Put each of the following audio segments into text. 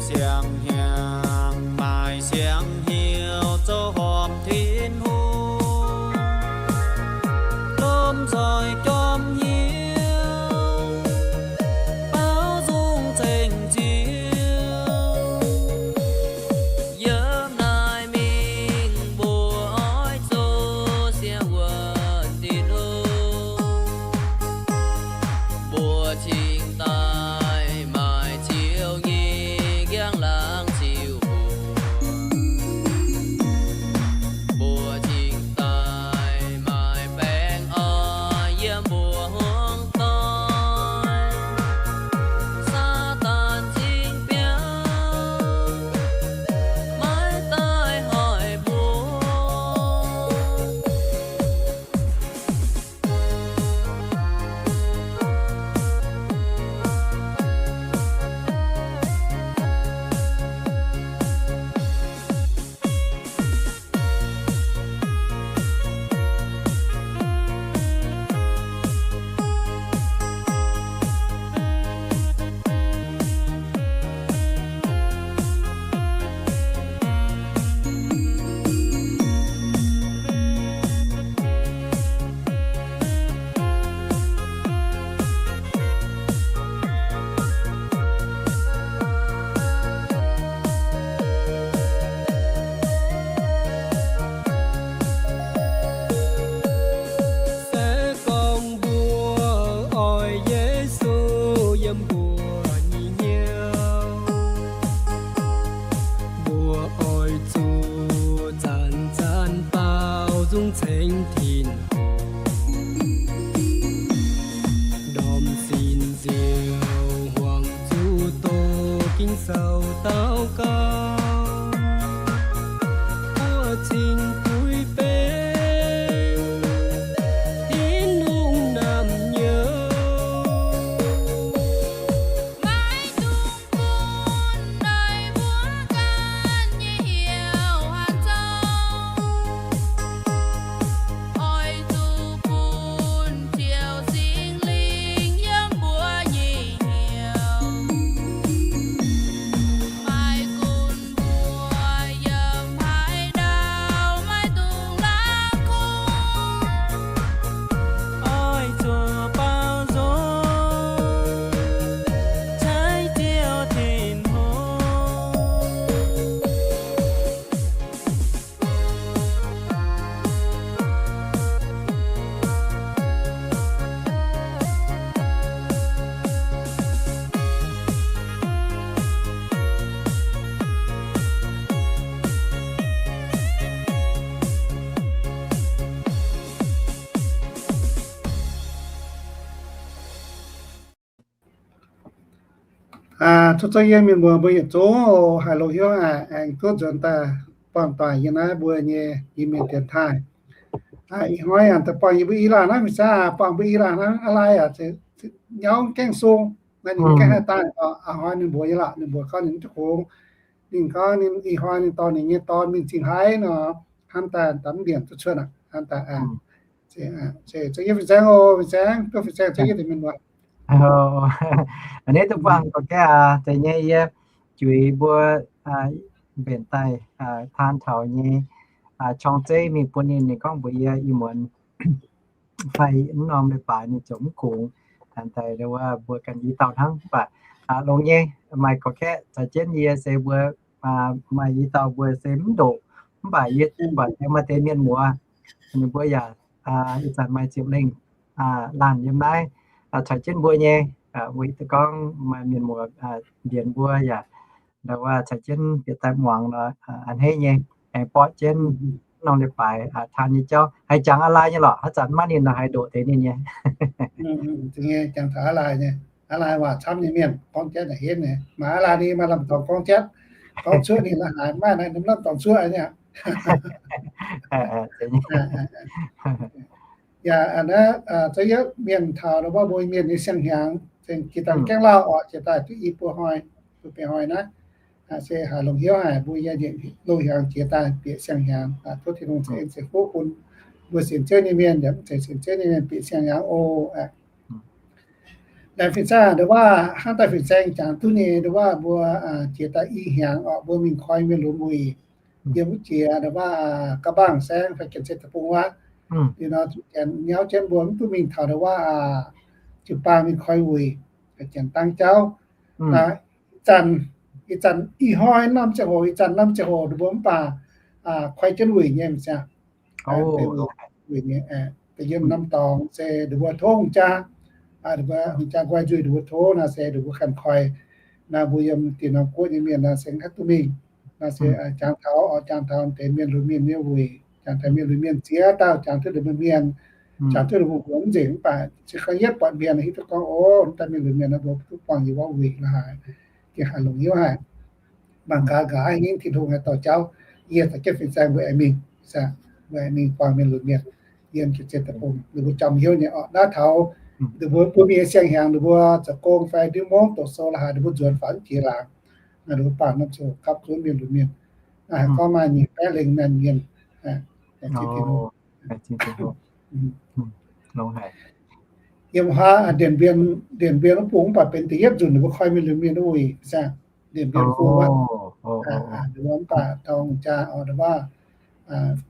Siang-hnyangx maaih siang-hnyouv zoux horpc Tin-Hungh, lomh nzoih jorm hnyouv, baaux nzung ceng Ziouv. Yiem naaiv mingh mbuo oix zoux siang wuonh Tin-Hungh. Mbuo cingx daaih maaih Ziouv nyei njang-laangc ziux mbuo. Mbuo cingx daaih maaih baengh orn yiem mbuo hmuangx doic. Saadaan cingx biaux maiv daaih hoic mbuo. Se gorngv mbuo oix Yesu yiem mbuo nyei hnyouv, mbuo oix zuqc zanc zanc baaux nzung ceng Tin-Hungh, ndorm sin nziouv huangx zuqc doqc Ging-Sou daux gaux, mbuo cingx duqv benx Tin-Hungh naamh nyouz. Maiv dungx bun naaiv wuov ganh nyei heuc hanc zoux. Oix zuqc bun Ziouv Singx Lingh yiem mbuo nyei hnyouv. Maiv gunv mbuo yiem haaix ndau, maiv dungx la'kuqv. Oix zuqc baaux nzung ceng Ziouv Tin-Hungh. Aa, tov zungv yie mienh muoz mbuo yietc zungv haih longx hnyouv aqv, aengx duqv nzuonx daaih buangh doic yiem naaiv mbuo nyei Iu-Mienh dienx taaih. Aa, ih hnoi yaac daaih buangh yie mbuo i laanh naaiv, mingh zaah buangh mbuo i laanh naaiv, aa, lai aac, nyauv gaengh sung, naaiv ninh gaengh haih daaih, aa, ih hnoi ninh mbuox yie lorqc, ninh mbuox gorngv ninh duqv kungx, ninh gorngv ninh ih hnoi ninh dorh ninh nyei dorn mingh zingh haaix nor, hnamv daaih daaih mv mbienc duqv cuotv aqv, hnamv daaih aqv. Zeiz, zeiz, yie fin-saeng oc, fin-saeng, duqv fin-saeng caux yie deix mienh muoz. Aa, hneiv duqv buangh gorqv-gaeqv aac, deix nyei yie juix mbuo mbenc daaih taan taux nyei qorng-zeiv mingh bun ninh, ninh gorngv mbuox yie ih muonz fai mv norm leiz-baaix ninh ziouc mv kungx. Daaih wuov mbuo ganh i dauh hnangv, mv baac longx nyei, maaih gorqv-gaeqv caux jienv yie se mbuo maaih i dauh mbuo se mv ndoqc, mv baac yie buatc maaih deix mienh muoz, ninh mbuo yaac ih zanc maaih ziepc lengh laanh yiem naaiv, caux jienv mbuo nyei, mbuo hiuv duqv gorngv maaih mienh muoz mbienx mbuo yaac ndau wuov caux jienv bieqc daaih muangx nor, a'hneiv nyei, aengx borqv jienv norm leiz-baaix taan nyei jauv. Haiz jangx a'laa nyei lorqc, haaix zanc maiv ninh nor haiz ndoqc deix ninh nyei. Jangx taux a'laa nyei, a'laa waac camv nyei mienh gorngv jatv naaic henv nyei. Maaih a'laa ninh maaih lamh-dorngx gorngv jatv, gorngv cuotv ninh la'haaix maaih naaiv norm lamh-dorngx cuotv nyei aqv. Yaac naaiv za'yietv mienh taux nor mbuo mbuo mienh nyei siang-hnyangx, zengc jiex daaih gaengh lauh oc, jiex daaih duqv i buo hnoi, buo bieqc hnoi naaiv, se haaix longx hnyouv haic mbuo yie njiec loz-hnyangx jiex daaih bieqc siang-hnyangx, tov Tin-Hungh ceix en ceix fuqv bun mbuo sienx Ziouv nyei mienh yaac mv zeiz sienx Ziouv nyei mienh bieqc siang-hnyangx oc. Laengz fin-saeng, nduov waac hnangv daaih fin-saeng jangx duqv nyei, nduov waac mbuo jiex daaih i hnyangx orqc, mbuo mingh koi mienh lunx wuic yiem wuov jiex nduov waac Ga'mbangc Saeng fai Janx-Zei Deic-Bung wuov. Liuz nor zuqc janx nyauv jienv mbuo mv duqv mingh taux nduov waac jiu-baang mingh koi wuic, janx dangv jauv. Ih zanc, ih zanc ih hnoi norm ziangh hoc, ih zanc norm ziangh hoc ninh mbuo mv baac koi jienv wuic nyei, mv ziangh wuic nyei. Da'yietv norm dorngx se ninh mbuo tov hungh jaa, ninh mbuo hungh jaa nqoi nzuih ninh mbuo tov naaic se ninh mbuo ganh koi. Naaiv mbuo yiem dieh norm guoqv nyei mienh naaic se haaix duqv mingh. Naaiv se jangx taux, jangx taux deix mienh lunx mienh nyei wuic, jangx taux mienh lunx mienh ziex dauh, jangx duqv ninh mbuo mienh, jangx duqv ninh mbuo mbuox mv nzengc, mv baac se ga'yietv buatc mienh hiuv duqv gorngv, o, daaih mienh lunx mienh naaiv mbuo duqv buangh yie wuov wuic la'haaix, gengh haiz longc hnyouv haic. Mangc gaax nqa'haav hingv Tin-Hungh haih dorh jauv yie caux jienv fin-saeng mbuo aengx mingh, mbuo aengx mingh buangh mienh lunx mienh yiem Janx-Zei Deic-Bung, ninh mbuo jomc hnyouv nyei orqc. Naaiv taux ninh mbuo, mbuo mingh siang-hnyangx ninh mbuo zoux gong fai ndiev mungv doqc sou la'haaix ninh mbuo nzuonx faaux jiex laangz, ninh mbuo bangc norm ziangh hoc gapv zuqc mienh lunx mienh. Naaiv haiz gorngv maaih nyic baeqv lengh naaic mienh. Yiem haaix, Điện Biên, Điện Biên wuov bung mv baac benx da'yietv nzunc ninh mbuo koi mienh lunx mienh wuov wuic, Điện Biên Phủ wuov. Ninh mbuo mv baac dorng jaa orqc, nduov waac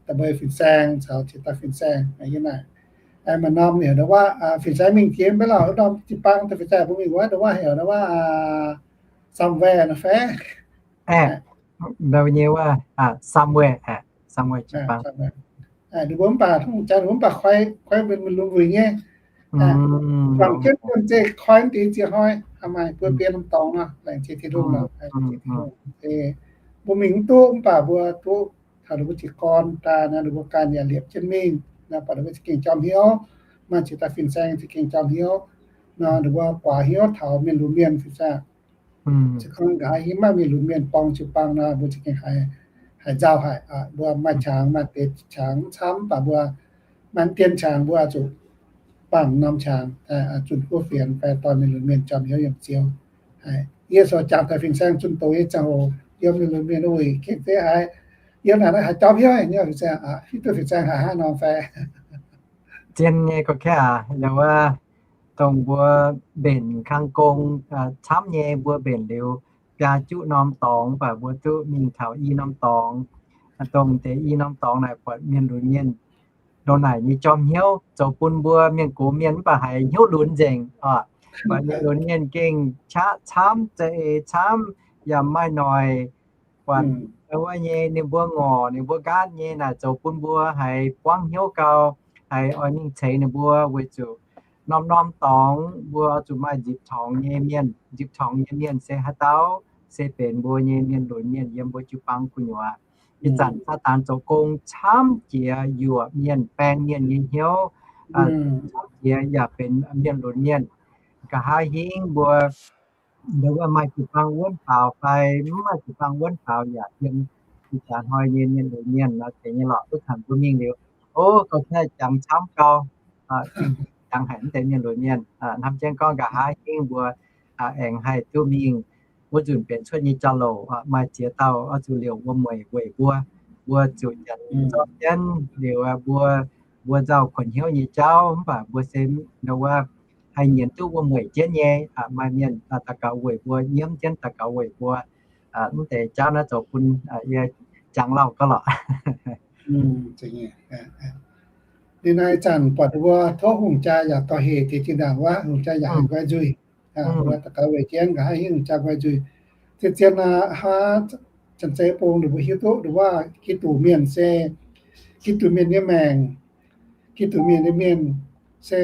da'mbei fin-saeng caux jiex daaih fin-saeng yiem naaic. Maaih norm heuc nduov waac fin-saeng mingh jiex maiv lauh, norm jiu-baang daaih fin-saeng mbuo mingh wuov nduov waac heuc nduov waac somewhere nor fai? Somewhere, somewhere jiu-baang. Ninh mbuo mv baac hungh jaa ninh mbuo mv baac koi, koi mienh lunx wuic nyei. Guangc jienv yiem zeiv koi deix ziex hnoi, maaih buo biei norm dorngx nor, laengz zingh Tin-Hungh nor. Mbuo mingh mv duqv, mv baac mbuo duqv taux ninh mbuo jiez gorn daaih nor, ninh mbuo ganh yaac liepc jienv mingh nor, baac ninh mbuo za'gengh jomc hnyouv. Maaih jiex daaih fin-saeng za'gengh jomc hnyouv nor, ninh mbuo guaax hnyouv taux mienh lunx mienh fin-saeng. Se gorngv nqa'haav hingv maiv maaih mienh lunx mienh borng jiu-baang nor, mbuo za'gengh haiz, haiz nzauh haic. Mbuo maaih qangx, maaih deix qangx mv camv, mv baac mbuo maaih dien qangx mbuo zuqc bangc norm qangx, zunh kuv fienx fai dorh mienh lunx mienh jomc hnyouv yiem Ziouv. Yie sou jangx daaih fin-saeng zunh doz nyei ziangh hoc, yiem mienh lunx mienh wuic gengh zeiv haiz, yiem naaic naaiv haiz jomc hnyouv haic nyei fin-saeng, hiuv duqv fin-saeng haiz hnangv nor fai? Zien nyei gorqv-kaeqv aac, yaac wuov dongh mbuo mbenc kang gong camv nyei, mbuo mbenc liuz biaa juqv norm dorngx, mv baac mbuo duqv mingh taux i norm dorngx. Dongh deix i norm dorngx naaic buatc mienh lunx mienh ndongc naaic nyei jomc hnyouv, zoux bun mbuo mienh gox mienh mv baac haiz hnyouv lunx nzengc oc. Buatc mienh lunx mienh gengh qaqv camv, za'eix camv, yaac maaih noic, buatc wuov nyei ninh mbuo ngorc, ninh mbuo nqaatv nyei naaic zoux bun mbuo haiz buangv hnyouv gau, haiz oix mingh ceix ninh mbuo weic zuqc norm-norm dorngx mbuo oix zuqc maaih nzipc torngx nyei mienh. Nzipc torngx nyei mienh se haaix dauh? Se benx mbuo nyei mienh lunx mienh yiem mbuo jiu-baang gu'nyuoz. Ih zanc Saadaan zoux gong camv jiex yuoqc mienh, baeng mienh nyei hnyouv, camv jiex yaac benx mienh lunx mienh. Nqa'haav hingv mbuo nduov maaih jiu-baang wuonv faaux fai mv maaih jiu-baang wuonv faaux yaac yiem ih jaax hnoi nyei mienh lunx mienh nor deix nyei lorqc. Duqv taux mbuo mingh liuz, o, gorqv-kaeqv jangx camv gau, jangx haic mv deix mienh lunx mienh. Hnamv jienv gorngv nqa'haav hingv mbuo aengx haih duqv mingh wuov nzunc benx cuotv nyei jauv-louc, maaih ziex dauh oix zuqc liouc wuom-mueic weic mbuo, mbuo zuqc janx zorqv jienv liuz, mbuo, mbuo nzauh kuonx hnyouv nyei jauv, mv baac mbuo se nduov haih nyienz duqv wuom-mueic jienv nyei. Maaih mienh daux gaux weic mbuo, nyiemv jienv daux gaux weic mbuo. Mv deix jauv naaiv zoux bun yie jangx lauh gauh lorqc. Ninh naaiv zanc buatc mbuo tov hungh jaa yaac dorh hec deix zinh ndaangc wuov, hungh jaa yaac haiz nqoi nzuih. Mbuo daux gaux weic jienv nqa'haav hingv hungh jaa nqoi nzuih. Zien-zien aqv, hnangv Janx-Zei Bung ninh mbuo hiuv duqv nduov waac Giduc mienh se Giduc mienh nyei maengc, Giduc mienh nyei mienh se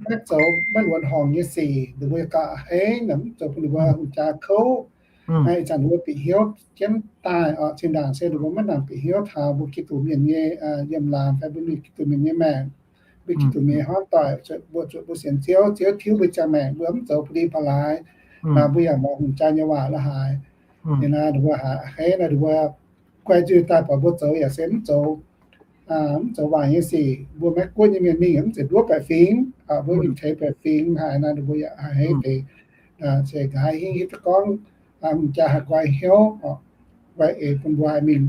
maiv zoux maiv luonx horngc nyei sic, ninh mbuo gauh a'hneiv, mv zoux bun ninh mbuo hungh jaa kouv. Ih zanc ninh mbuo bieqc hnyouv jienv daaih oc. Zinh ndaangc se ninh mbuo maiv nangc bieqc hnyouv taux mbuo Giduc mienh nyei yiem laangz fai mbuo mingh Giduc mienh nyei maengc. Mbuo Giduc mienh hnamv doic, mbuo zuqc mbuo sienx Ziouv, Ziouv tiuv mbuo ziangh maengc, mbuo mv zoux ba'li ba'laaix, mbuo yaac mangc hungh jaa nyei waac la'haaix. Ninh naaiv ninh mbuo a'hneiv naaiv ninh mbuo guai nzuih daaih buatc mbuo zoux yaac se mv zoux, mv zoux waaic nyei sic. Mbuo Meiv Guoqv nyei mienh mingh mv zeiz nduov baeqc fingx, mbuo mingh ceix baeqc fingx haic naaiv ninh mbuo yaac a'hneiv deix. Se nqa'haav hingv hiuv duqv gorngv hungh jaa haih nqoi hnyouv, nqoi eix bun mbuo haih mingh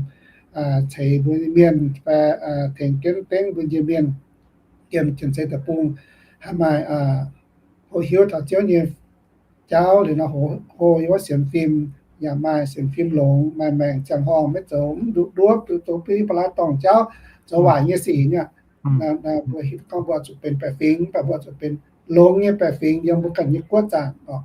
ceix mbuo nyei mienh fai tengx jienv dengv mbuo nyei mienh yiem Janx-Zei Deic-Bung haih maaih hlo hiuv taux Ziouv nyei jauv liuz nor, hlo yiem wuov sienx fim, yaac maaih sienx fim longx, maaih maengc ziangh horngh, maiv zoux mv nduqc nduov, zoux bli ba'laaix dorngc jauv, zoux waaic nyei sic nyei. Mbuo hiuv gorngv mbuo zuqc benx baeqc fingx, mv baac mbuo zuqc benx longx nyei baeqc fingx yiem mbuo ganh nyei guoqv zaangc oc.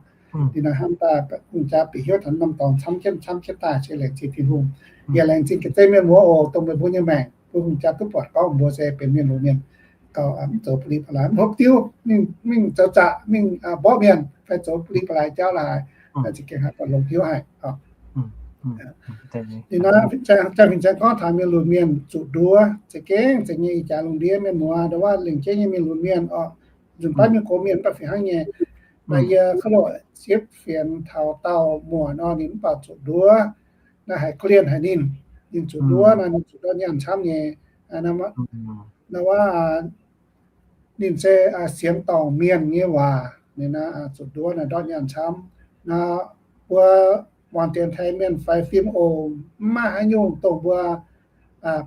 Liuz nor hnamv daaih hungh jaa bieqc hiuv taux norm dorngx camv jienv camv jienv daaih se laengz zingh Tin-Hungh. Yaac laengz zingh ga'zei mienh muoz oc, dongh meih mbuo nyei maengc, bun hungh jaa duqv buatc gorngv mbuo se benx mienh loz-mienh gauh mv zoux bli ba'laaix, mv hopv diuv, mingh, mingh zoux zaqc, mingh mborqv mienh fai zoux bli ba'laaix jauv laaix, za'gengh haih buatc longx hiuv haic oc. Liuz nor, jang fin-saeng gorngv taux mienh lunx mienh zuqc nduov, za'gengh zeiz nyei. Ih jaax lungh ndiev mienh muoz, ndo wuov lengc jeiv nyei mienh lunx mienh oc, nzunc baav mienh gox mienh mv baac fih hnangv nyei. Naaiv yie kov loqc siev fienx taux dauh muoc nor, ninh mv baac zuqc nduov. Naaiv haiz korv-lienh haic ninh, ninh zuqc nduov nor, ninh zuqc ndortv nyaanh camv nyei. Nor wuov, ninh se sienx dorngc mienh nyei waac, ninh zuqc nduov naaiv ndortv nyaanh camv. Nor mbuo muangx dienx taux mienh faix fim oc, mv maaih haaix nyungc dongh mbuo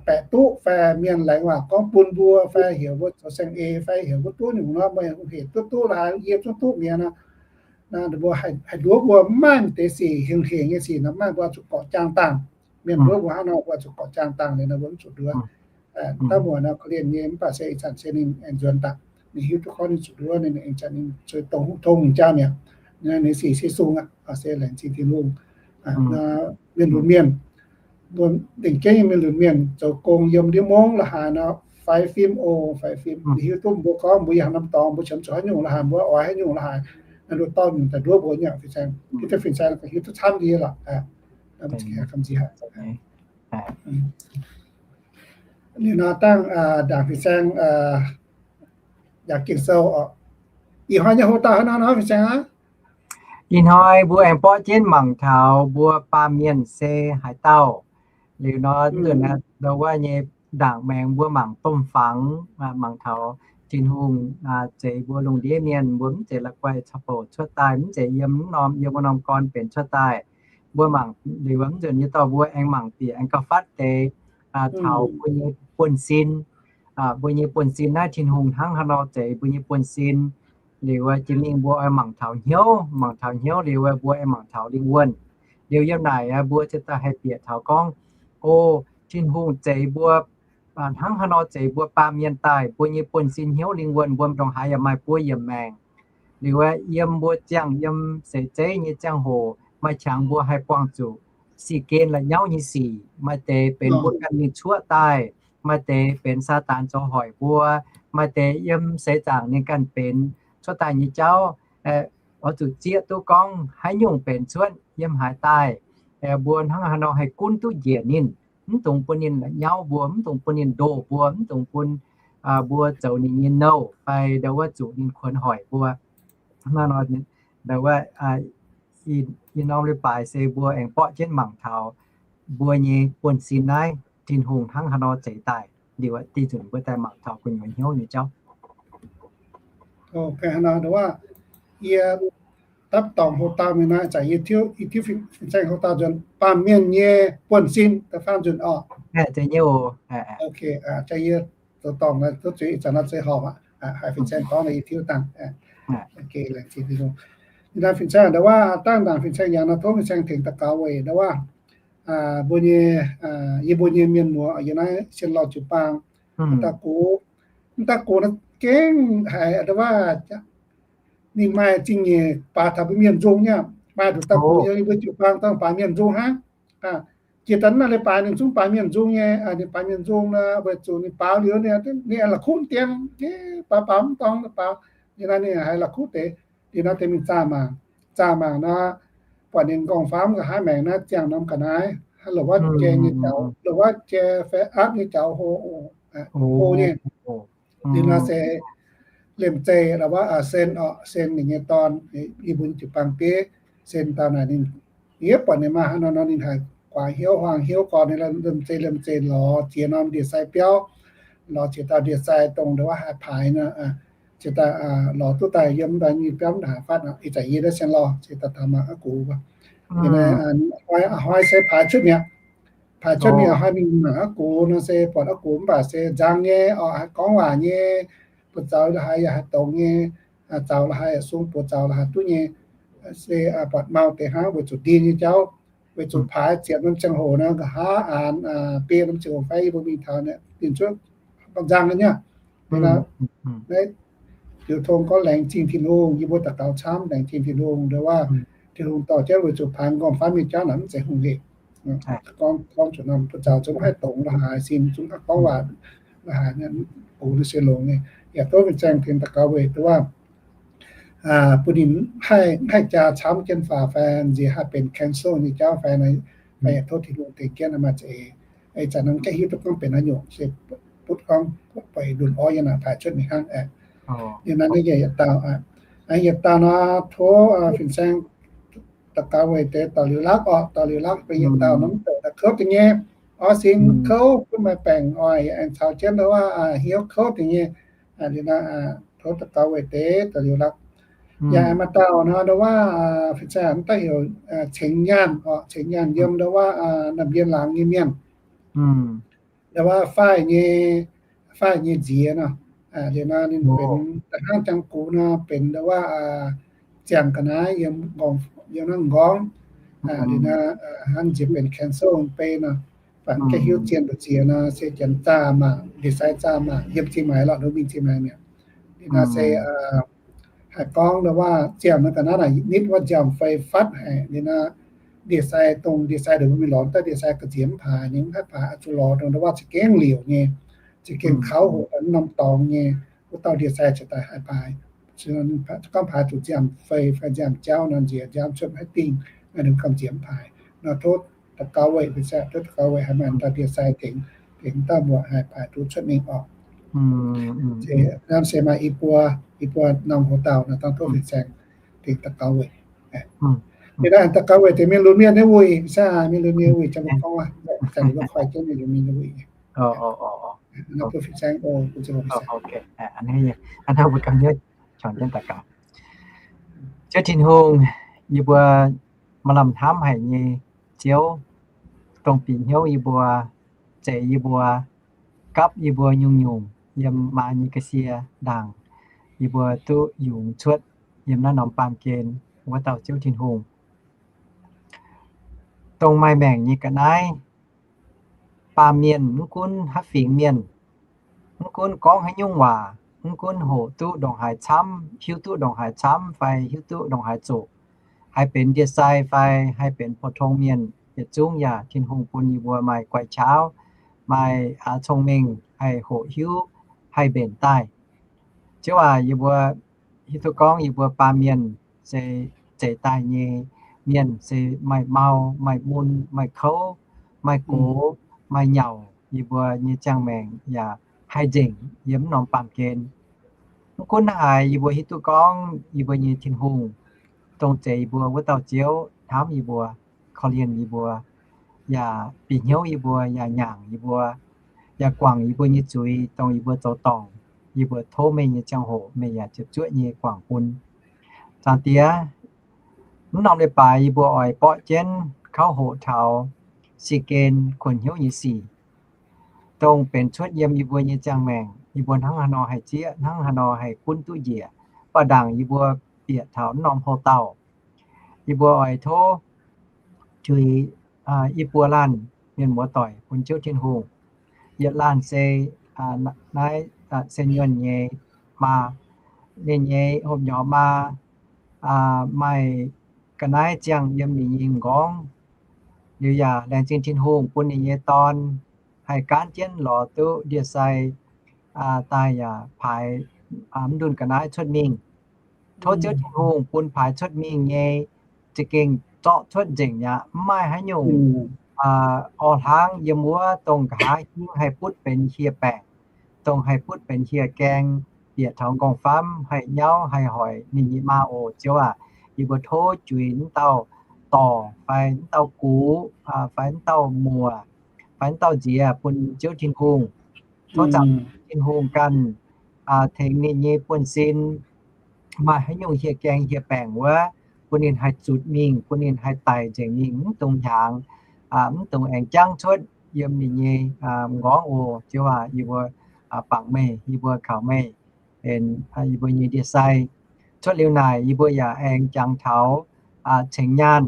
baeqc duqv fai mienh laengz waac gorngv bun mbuo fai heuc mbuo zoux saeng-eix fai heuc mbuo duqv nyungc nor, meih hec duqv duqv laaix yie zungv duqv mi'aqv nor, mbuo haih nduov mbuo mv maaih deix sic, hengx hengx nyei sic nor, maaih mbuo zuqc gorqv jaang dangh. Mienh nduov mbuo hnangv nor, mbuo zuqc gorqv jaang dangh liuz nor, mbuo mv zuqc nduov. Dangh muoc nor korv-lienh nyei, mv baac se ih zanc se ninh aengx nzuonx daaih, ninh hiuv duqv gorngv ninh zuqc nduov, ninh aengx zanc ninh zuqc dongh hungh tong jaa mi'aqv. Ninh sic se sung aqv, se laengz zingh Tin-Hungh. Mienh lunx mienh, mbuo lengc jeiv nyei mienh lunx mienh zoux gong yiem ndiev mungv la'haaix nor, faix fim oc, faix fim. Hiuv duqv mbuo gorngv mbuo yangh norm dorngx, mbuo qiemx zuqc haaix nyungc la'haaix, mbuo oix haaix nyungc la'haaix, ninh nduov dorh nyungc daaih nduov mbuo nyei fin-saeng. Hiuv duqv fin-saeng hiuv duqv camv nyei lorqc. Ninh nor dangh ndaangc fin-saeng yaac Ging-Sou oc. Ih hnoi nyei hoc dauh hnangv nor nor fin-saeng aqv. Ih hnoi mbuo aengx borqv jienv mangc taux mbuo baamh mienh se haaix dauh. Liuz nor, nzunc ndo wuov nyei ndaangc maengx mbuo mangc domh fangx, mangc taux Tin-Hungh zeix mbuo lungh ndiev mienh, mbuo mv zeiz la'guaih caux bouc cuotv daaih, mv zeiz yiem mv norm, yiem wuov norm gorn benx cuotv daaih. Mbuo mangc liuz wuov nzunc nyei dorh mbuo aengx mangc bieqc aengx gauh fatv deix taux mbuo nyei buonv-sin. Mbuo nyei buonv-sin naaiv Tin-Hungh hnangv haaix nor zeix mbuo nyei buonv-sin. Liuz jiex mingh mbuo oix mangc taux hnyouv, mangc taux hnyouv liuz mbuo aengx mangc taux lingh wuonh. Liuz yiem naaic mbuo ziouc daaih haih bieqc taux gorngv, o, Tin-Hungh zeix mbuo hnangv haaix nor zeix mbuo baamh mienh daaih, mbuo nyei buonv-sin hnyouv lingh wuonh mbuo ndongc haaix yaac maaih buo yiemc maengc. Liuz yiem mbuo ziangh yiem seix zeiv nyei ziangh hoc maaih qangx mbuo haih buangh zuqc sic gen la'nyauv nyei sic. Maaih deix benx mbuo ganh mingh cuoqv daaih, maaih deix benx Saadaan zoux hoic mbuo, maaih deix yiem seix zaangc ninh ganh benx cuotv daaih nyei jauv. Oix zuqc zieqv duqv gorngv haaix nyungc benx cuotv yiem haaix daaih, mbuo hnangv haaix nor haih gunv duqv njiec ninh, mv dungx bun ninh la'nyauv mbuo, mv dungx bun ninh ndoh mbuo, mv dungx bun mbuo zoux ninh nyei nouh fai ndo wuov zuqc ninh kuonx hoic mbuo. Hnangv nor, ndo wuov, ih norm leiz-baaix se mbuo aengx borqv jienv mangc taux mbuo nyei buonv-sin naaiv Tin-Hungh hnangv haaix nor zeix daaih. Liuz dih nzunc mbuo daaih mangc taux gu'nyuoz hnyouv nyei jauv. Yie dapv dorngc hoc-dauh mingh naaiv, zanc yie tiuv, yie tiuv fin-saeng hoc-dauh nzuonx, baamh mienh nyei buonv-sin da'faanh nzunc oc. Yie zoux dorngc zuqc ih zanc nor zeiz horpc aqv. Haiz fin-saeng gorngv nor yie tiuv dangh. Laengz zingh Tin-Hungh. Ih hnoi fin-saeng ndo wuov, dangh ndaangc fin-saeng yangh nor tov fin-saeng tengx daux gaux weic ndo wuov, mbuo nyei, yie mbuo nyei mienh muoz yiem naaiv Sien Lorh jiu-baang, daaih gux, mv daaih gux nor gengh haiz ndo wuov, ninh maaih zingh nyeic baaix taux mbuo mienh nzung nyei, maaih nduqc daaih gux yiem mbuo jiu-baang dangh baaix mienh nzung hnangv. Jiex daaih naaiv leiz-baaix ninh zungv baaix mienh nzung nyei, ninh baaix mienh nzung nor weic zuqc ninh baaux liuz ninh, ninh la'kuqv dien, baaix baaix mv dorngx baaix, ninh naaiv ninh haiz la'kuqv deix. Liuz nor deix mingh zaah mangc, zaah mangc nor, buatc ninh nqorngv-famv nqa'haav maengc naaiv ziangh norm ga'naaiv, haaix lorqc wuov jai nyei jaux, lorqc wuov jai fai apv nyei jaux hlo, hlo nyei. Liuz nor se liemh zeih lorqc wuov, sen oc, sen ninh nyei dorn, yie mbuo jiu-baang bieiv, sen dauh naaic ninh, yie buatc ninh maaih haaix nor nor ninh haiz guaax hnyouv huaang hnyouv gorn, ninh liemh zeih liemh zeih lorz jiex norm ndie-sai biauv, lorz jiex dauh ndie-sai dongh ndo wuov haaix paaix nor, jiex daaih lorz duqv daaih yiem daaih nyei biauv mv haaix fatv, ih zanc yie naaiv Sien Lorh se daaih taux mangc aqv gux. A'hnoi se paaix cuotv mi'aqv. Paaix cuotv mingh a'hnoi mingh mangc aqv gux nor se buatc aqv gux mv baac se nzang nyei oc, haih gorngv waac nyei, buoz-zaux haaix yaac haih dongz nyei. zaux la'haaix, sung buoz zaux la'haaix duqv nyei, se buatc mau deix hnangv weic zuqc ndin nyei jauv, weic zuqc paaix ziepc norm ziangh hoc nor, nqa'haav aanx biei norm ziangh hoc fai yie mbuo mingh taux ninh cuotv ba'nzang nyei. Naaiv diuh tong gorngv laengz zingh Tin-Hungh, yie mbuo daux gaux camv laengz zingh Tin-Hungh, ndo waac Tin-Hungh dorh jienv weic zuqc paaix nqorngv-famv nyei jauv naaic mv zeiz hungh hec. Gorngv, gorngv zuqc norm buoz zaux zungv haih dongz la'haaix, sin zungv haih gorngv waac la'haaix, bungx naaiv se longx nyei. Yaac tov fin-saeng tengx daux gaux weic ndo waac bun ninh haih, haih jaa camv jienv faaux fai nziex haih benx cancel nyei jauv fai, fai yaac tov Tin-Hungh tengx jienv maaih za'eix. Ih zanc naaiv mv gaengh hiuv duqv gorngv benx haaix nyungc, se butv gorngv bueix ndunh orv yiem naaic paaix cuotv mingh hnangv aqv. Liuz naaiv naaiv yietc dauh, yietc dauh nor tov fin-saeng daux gaux weic deix dorh liuz lakv orqc, dorh liuz lakv benx yietc dauh nor mv douc daaih kouv deix nyei. Orv sin kouv gunv maaih baengc oix aengx caux jienv ndo waac hnyouv kouv deix nyei. Liuz naaiv tov daux gaux weic deix dorh liuz lakv. Yaac maaih dauh nor ndo waac fin-saeng daaih heuc Cengx Nyaanh orqc, Cengx Nyaanh yiem ndo waac Naamh Mbien Laangz nyei mienh. Ndo waac faix nyei, faix nyei nziex nor. Liuz nor ninh benx da'hnangv jangx gux nor benx ndo waac ziangh ga'naaiv yiem, yiem naaiv m'nqorngv. Liuz nor hnangv nziex benx cancel bei nor, baac mv gaengh hiuv zien mbu'ziex nor se janx zaah mangc, ndie-sai zaah mangc yiem Ziex Maix lorqc, nduov mingh Ziex Maix mi'aqv. Liuz nor se haih gorngv ndo waac ziangh naaiv ga'naaiv naaic nitv wuov nziaamv fei fatv haic. Liuz nor ndie-sai dongh ndie-sai nduov mingh lorz daaih ndie-sai ga'nziex mv paaix, ninh mv haih paaix, oix zuqc lorz dongh ndo waac za'gengh liouc nyei, za'gengh kauv hoqc daaih mv norm dorngx nyei, wuov dauh ndie-sai ziouc daaih haih paaix. Gorngv paaix zuqc nziaamv fei fai nziaamv jauv nor, nziex nziaamv cuotv mv haih dingh, ninh gamh nziex mv paaix. Nor tov daux gaux weic, tov daux gaux weic haih maaih dauh ndie-sai tengx, tengx dauh mbuoqc haih paaix duqv cuotv mingh orqc. Naaiv se maaih i buo, i buo norm hoc dauh nor dangh tov fin-saeng tengx daux gaux weic. Liuz naaiv daux gaux weic deix mienh lunx mienh nyei wuic, mienh lunx mienh wuic, zanc mbuo gorngv, zanc mbuo koi jienv mienh lunx mienh nyei wuic. Tov fin-saeng, mbuo ganh hnyouv qangx jienv daux gaux. Ziouv Tin-Hungh, yie mbuo maaih lamh hnamv haic nyei Ziouv, dongh bieqc hnyouv yie mbuo, zeix yie mbuo, gapv yie mbuo nyungc-nyungc yiem maa nyei ga'sie ndaangc, yie mbuo duqv yungz cuotv yiem naaiv norm baamh gen wuov dauh Ziouv Tin-Hungh. Dongh maaih maengc nyei ga'naaiv, baamh mienh, mv gunv haaix fingx mienh, mv gunv gorngv haaix nyungc waac, mv gunv hoqc duqv ndongc haaix camv, hiuv duqv ndongc haaix camv fai hiuv duqv ndongc haaix zoqc, haih benx ndie-sai fai haih benx pou-tong mienh, yietc zungv yaac Tin-Hungh bun yie mbuo maaih guai-qaauv, maaih cong-mengh haih hoqc hiuv, haih mbenc daaih. Ziouv aac, yie mbuo hiuv duqv gorngv yie mbuo baamh mienh se zeix daaih nyei mienh se maaih mau, maaih mun, maaih kouv, maaih gox, maaih nyauc. Yie mbuo nyei ziangh maengc yaac haih nzengc yiem mv norm baamh gen. Mv gunv naaiv haaix, yie mbuo hiuv duqv gorngv yie mbuo nyei Tin-Hungh, dongh zeix yie mbuo wuov dauh Ziouv, hnamv yie mbuo, korv-lienh yie mbuo, yaac bieqc hnyouv yie mbuo, yaac nyaangc yie mbuo, yaac guangc yie mbuo nyei zuiz dongh yie mbuo zoux dorngc. Yie mbuo tov meih nyei ziangh hoc meih yaac ziepc zuoqv nyei guangc bun. Zaangc Diex, mv norm leiz-baaix yie mbuo oix borqv jienv kauv hoqc taux si gen kuonx hnyouv nyei sic, dongh benx cuotv yiem yie mbuo nyei ziangh maengc. Yie mbuo hnangv haaix nor haih zieqv, hnangv haaix nor haih gunv duqv njiec, baac ndaangc yie mbuo bieqc taux mv norm houx-dauh, yie mbuo oix tov juix i buo laanh mienh muoz-doic bun Ziouv Tin-Hungh. Yietc laanh se naaiv se nyuonh nyei maa, ninh nyei hopv-nyorx maa maaih ga'naaiv ziangh yiem ninh nyei m'nqorngv. Liuz yaac laengz zingh Tin-Hungh bun ninh nyei dorn haih gaanv jienv lorz duqv ndie-sai daaih yaac paaix mv ndunh ga'naaiv cuotv mingh. Tov Ziouv Tin-Hungh bun paaix cuotv mingh nyei za'gengh zorqv cuotv nzengc aqv. Mv maaih haaix nyungc orv hlaangv yiem wuov dongh nqa'haav hingv haih butv benx hieh baengc, dongh haih butv benx hieh gaeng, bieqc taux nqorngv-famv haih nyauv haih hoic ninh nyei maa oc. Ziouv aac, yie mbuo tov juix mv dauh dorc fai mv dauh gux fai mv dauh muoc fai mv dauh nziex bun Ziouv Tin-Hungh. Tov Zaangc Diex Tin-Hungh ganh tengx ninh nyei buonv-sin, maaih haaix nyungc hieh gaeng hieh baengc wuov, bun ninh haih zutc mingh, bun ninh haih daic nzengc mingh, mv dungx hiaangx, mv dungx aengx jangv cuotv yiem ninh nyei m'nqorngv oc. Ziouv aac, yie mbuo bangc meih, yie mbuo kaux meih benx yie mbuo nyei ndie-sai. Cuotv liuz naaic yie mbuo yaac aengx jangx taux ceng nyaanh.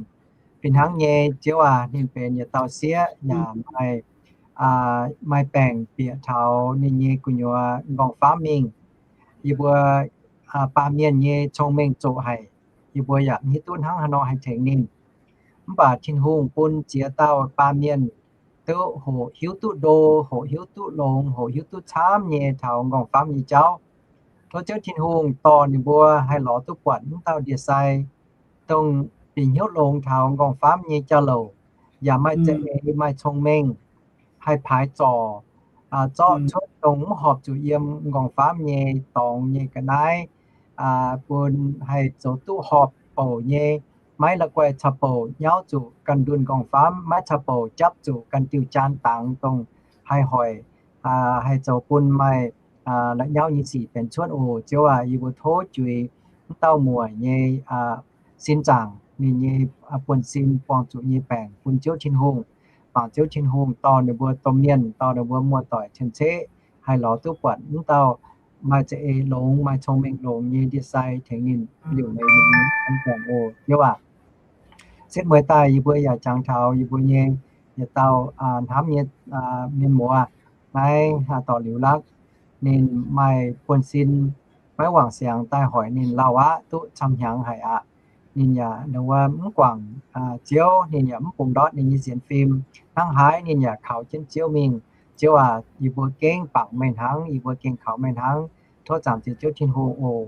Fih hnangv nyei, Ziouv aac, ninh benx yietc dauh sieqv yaac maaih, maaih baengc bieqc taux ninh nyei gu'nyuoz nqorngv-famv mingh. Yie mbuo baamh mienh nyei cong-mengh zoqc haic, yie mbuo yaac mv hiuv duqv hnangv haaix nor haih tengx ninh. Mv baac Tin-Hungh bun ziex dauh baamh mienh duqv hoqc hiuv duqv ndo, hoqc hiuv duqv longx, hoqc hiuv duqv camv nyei taux nqorngv-famv nyei jauv. Tov Ziouv Tin-Hungh dorh ninh mbuo haih lorz duqv buatc mv dauh ndie-sai, dongh bieqc hnyouv longx taux nqorngv-famv nyei jauv-louc, yaac maaih za'eix maaih cong-mengh, haih paaix zorc, zorqv cuotv dongh mv horpc zuqc yiem nqorngv-famv nyei dorngx nyei ga'naaiv, bun haih zoux duqv horpc bouc nyei, maiv la'guaih caux bouc nyauv zuqc ganh ndunh nqorngv-famv, maiv caux bouc japv zuqc ganh diuh jaan dangx dongh haih hoic, haih zoux bun maaih la'nyauv nyei sic benx cuotv oc. Ziouv aac, yie mbuo tov juix mv dauh muoc nyei sin zaangc, ninh nyei buonv-sin buangh zuqc nyei baengc bun Ziouv Tin-Hungh, bangc Ziouv Tin-Hungh dorh ninh mbuo domh mienh, dorh ninh mbuo muoz-doic cien-ceqv haih lorz duqv buatc mv dauh maaih za'eix longx, maaih cong-mengh longx nyei ndie-sai tengx ninh liuc leiz ninh nyei an guangc oc. Ziouv aac, setv mueiz daaih yie mbuo yaac jangx taux yie mbuo nyei yietc dauh hnamv nyei mienh muoz, naaiv dorc liuz lakv, ninh maaih buonv-sin, maiv wangc siangx daaih hoic ninh lauh aqv, duqv camv hnyangx haic aqv. Ninh yaac ndongc wuov mv guangc Ziouv, ninh yaac mv bungx ndortv ninh nyei sienx fim. Hnangv haaix ninh yaac kaux jienv Ziouv mingh. Ziouv aac, yie mbuo gengh bangc meih hnangv, yie mbuo gengh kaux meih hnangv. Tov Zaangc Diex Ziouv Tin-Hungh oc,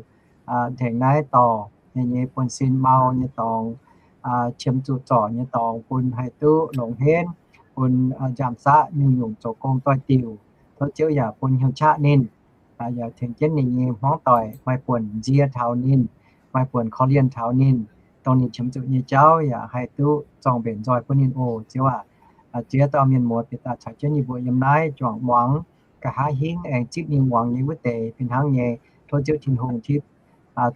tengx naaiv dorc ninh nyei buonv-sin mau nyei dorngx, qiemx zuqc zorc nyei dorngx bun haih duqv longx henv, bun nziaamv-saqv nyungc-nyungc zoux gong doix-diuc. Tov Ziouv yaac bun hnyouv qaqv ninh, yaac tengx jienv ninh nyei hmuangv doic maaih buonc nzie taux ninh, maaih buonc korv-lienh taux ninh, dongh ninh qiemx zuqc nyei jauv yaac haih duqv zorng-mbenc nzoih bun ninh oc. Ziouv aac, ziex dauh mienh muoz bieqc daaih caux jienv yie mbuo yiem naaiv juangc muangx, nqa'haav hingv aengx zipv mingh muangx nyei wuov deix fih hnangv nyei. Tov Ziouv Tin-Hungh tipv